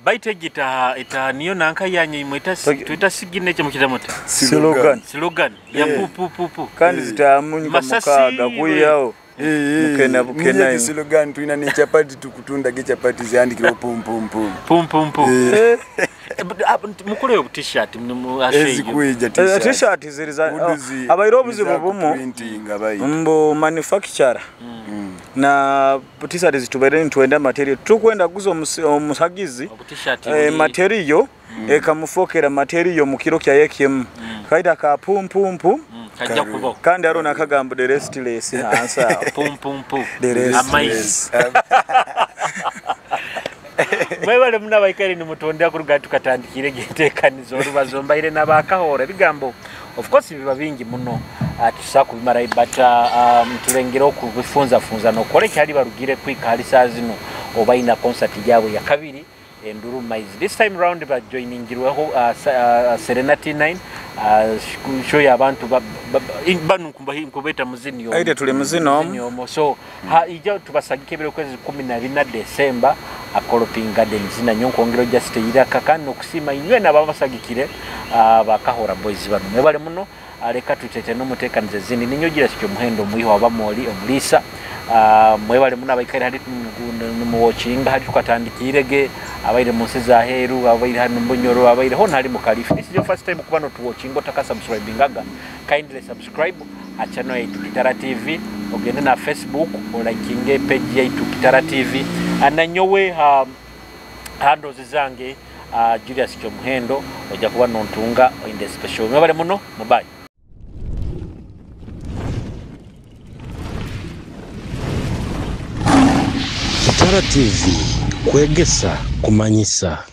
baite gita ita niyo nanka yanye imweta twita sigine cyo mukita muta slogan slogan ya pu pu pu pu kandi zitamunyika mukaga kuyawo mukena bukena ni slogan tuina ni chapati tukutunda ge chapati ziandikira pum pum pum pum pum pum mukole t-shirt ezikuija t-shirt ziriza abairo obuzibu bumu mbo manufacturer Na t-shirt zitubaire nitwenda material, tukwenda kuguza omusagizi Obutishaati material ekamufokera material mu kiro kyaye kimu kaita ka pumpumpu. Kajja kubaho. Kandi hariho nakagambo the restless hansi aho. Pumpumpu. The restless. Amaizi. Mwebale muno abaikaire nimutondera kuruga tukatandikire genteekaniza orubazo mbaire nabakahora ebigambo, of course biba bingi muno, tusa kubimara, but tulengere okubifunzafunza nokora ekyali barugire kwika hali saa zino obaina concert yabwe ya kabiri Enduru Maizi. This time round bajoiningirweho Serenity 9 show y'abantu banu nkubeta muzini omu. Aite tuli muzini omu. Muzini omu. So ha ija tubasagike ebiro kwezi 14 December Akoloping Gardens na nyonkongero just iraka kandi okusiima inywe nababasagikire bakahora boys bano. Mwebale muno, leka tutete n'omuteekaniza ezindi ninyogira sikyo muhendo omwiho abamoli omulisa. Mwebale muno abaikaire hali nimuwochinga hali tukatandikirege abaire mu nsi za heru, abaire hano mu Bunyoro, abaire hona hali mu Kalifi. This is your first time kuba notuwochinga otaka subscribingaga, kindly subscribe ha channel yaitu Kitara TV, ogende na Facebook olikinge page yaitu Kitara TV, ananyowe handles zange Julius Kyomuhendo, ojja kuba nontunga in the special. Mwebale muno, mubayi. Kitara TV, kwegesa kumanyisa.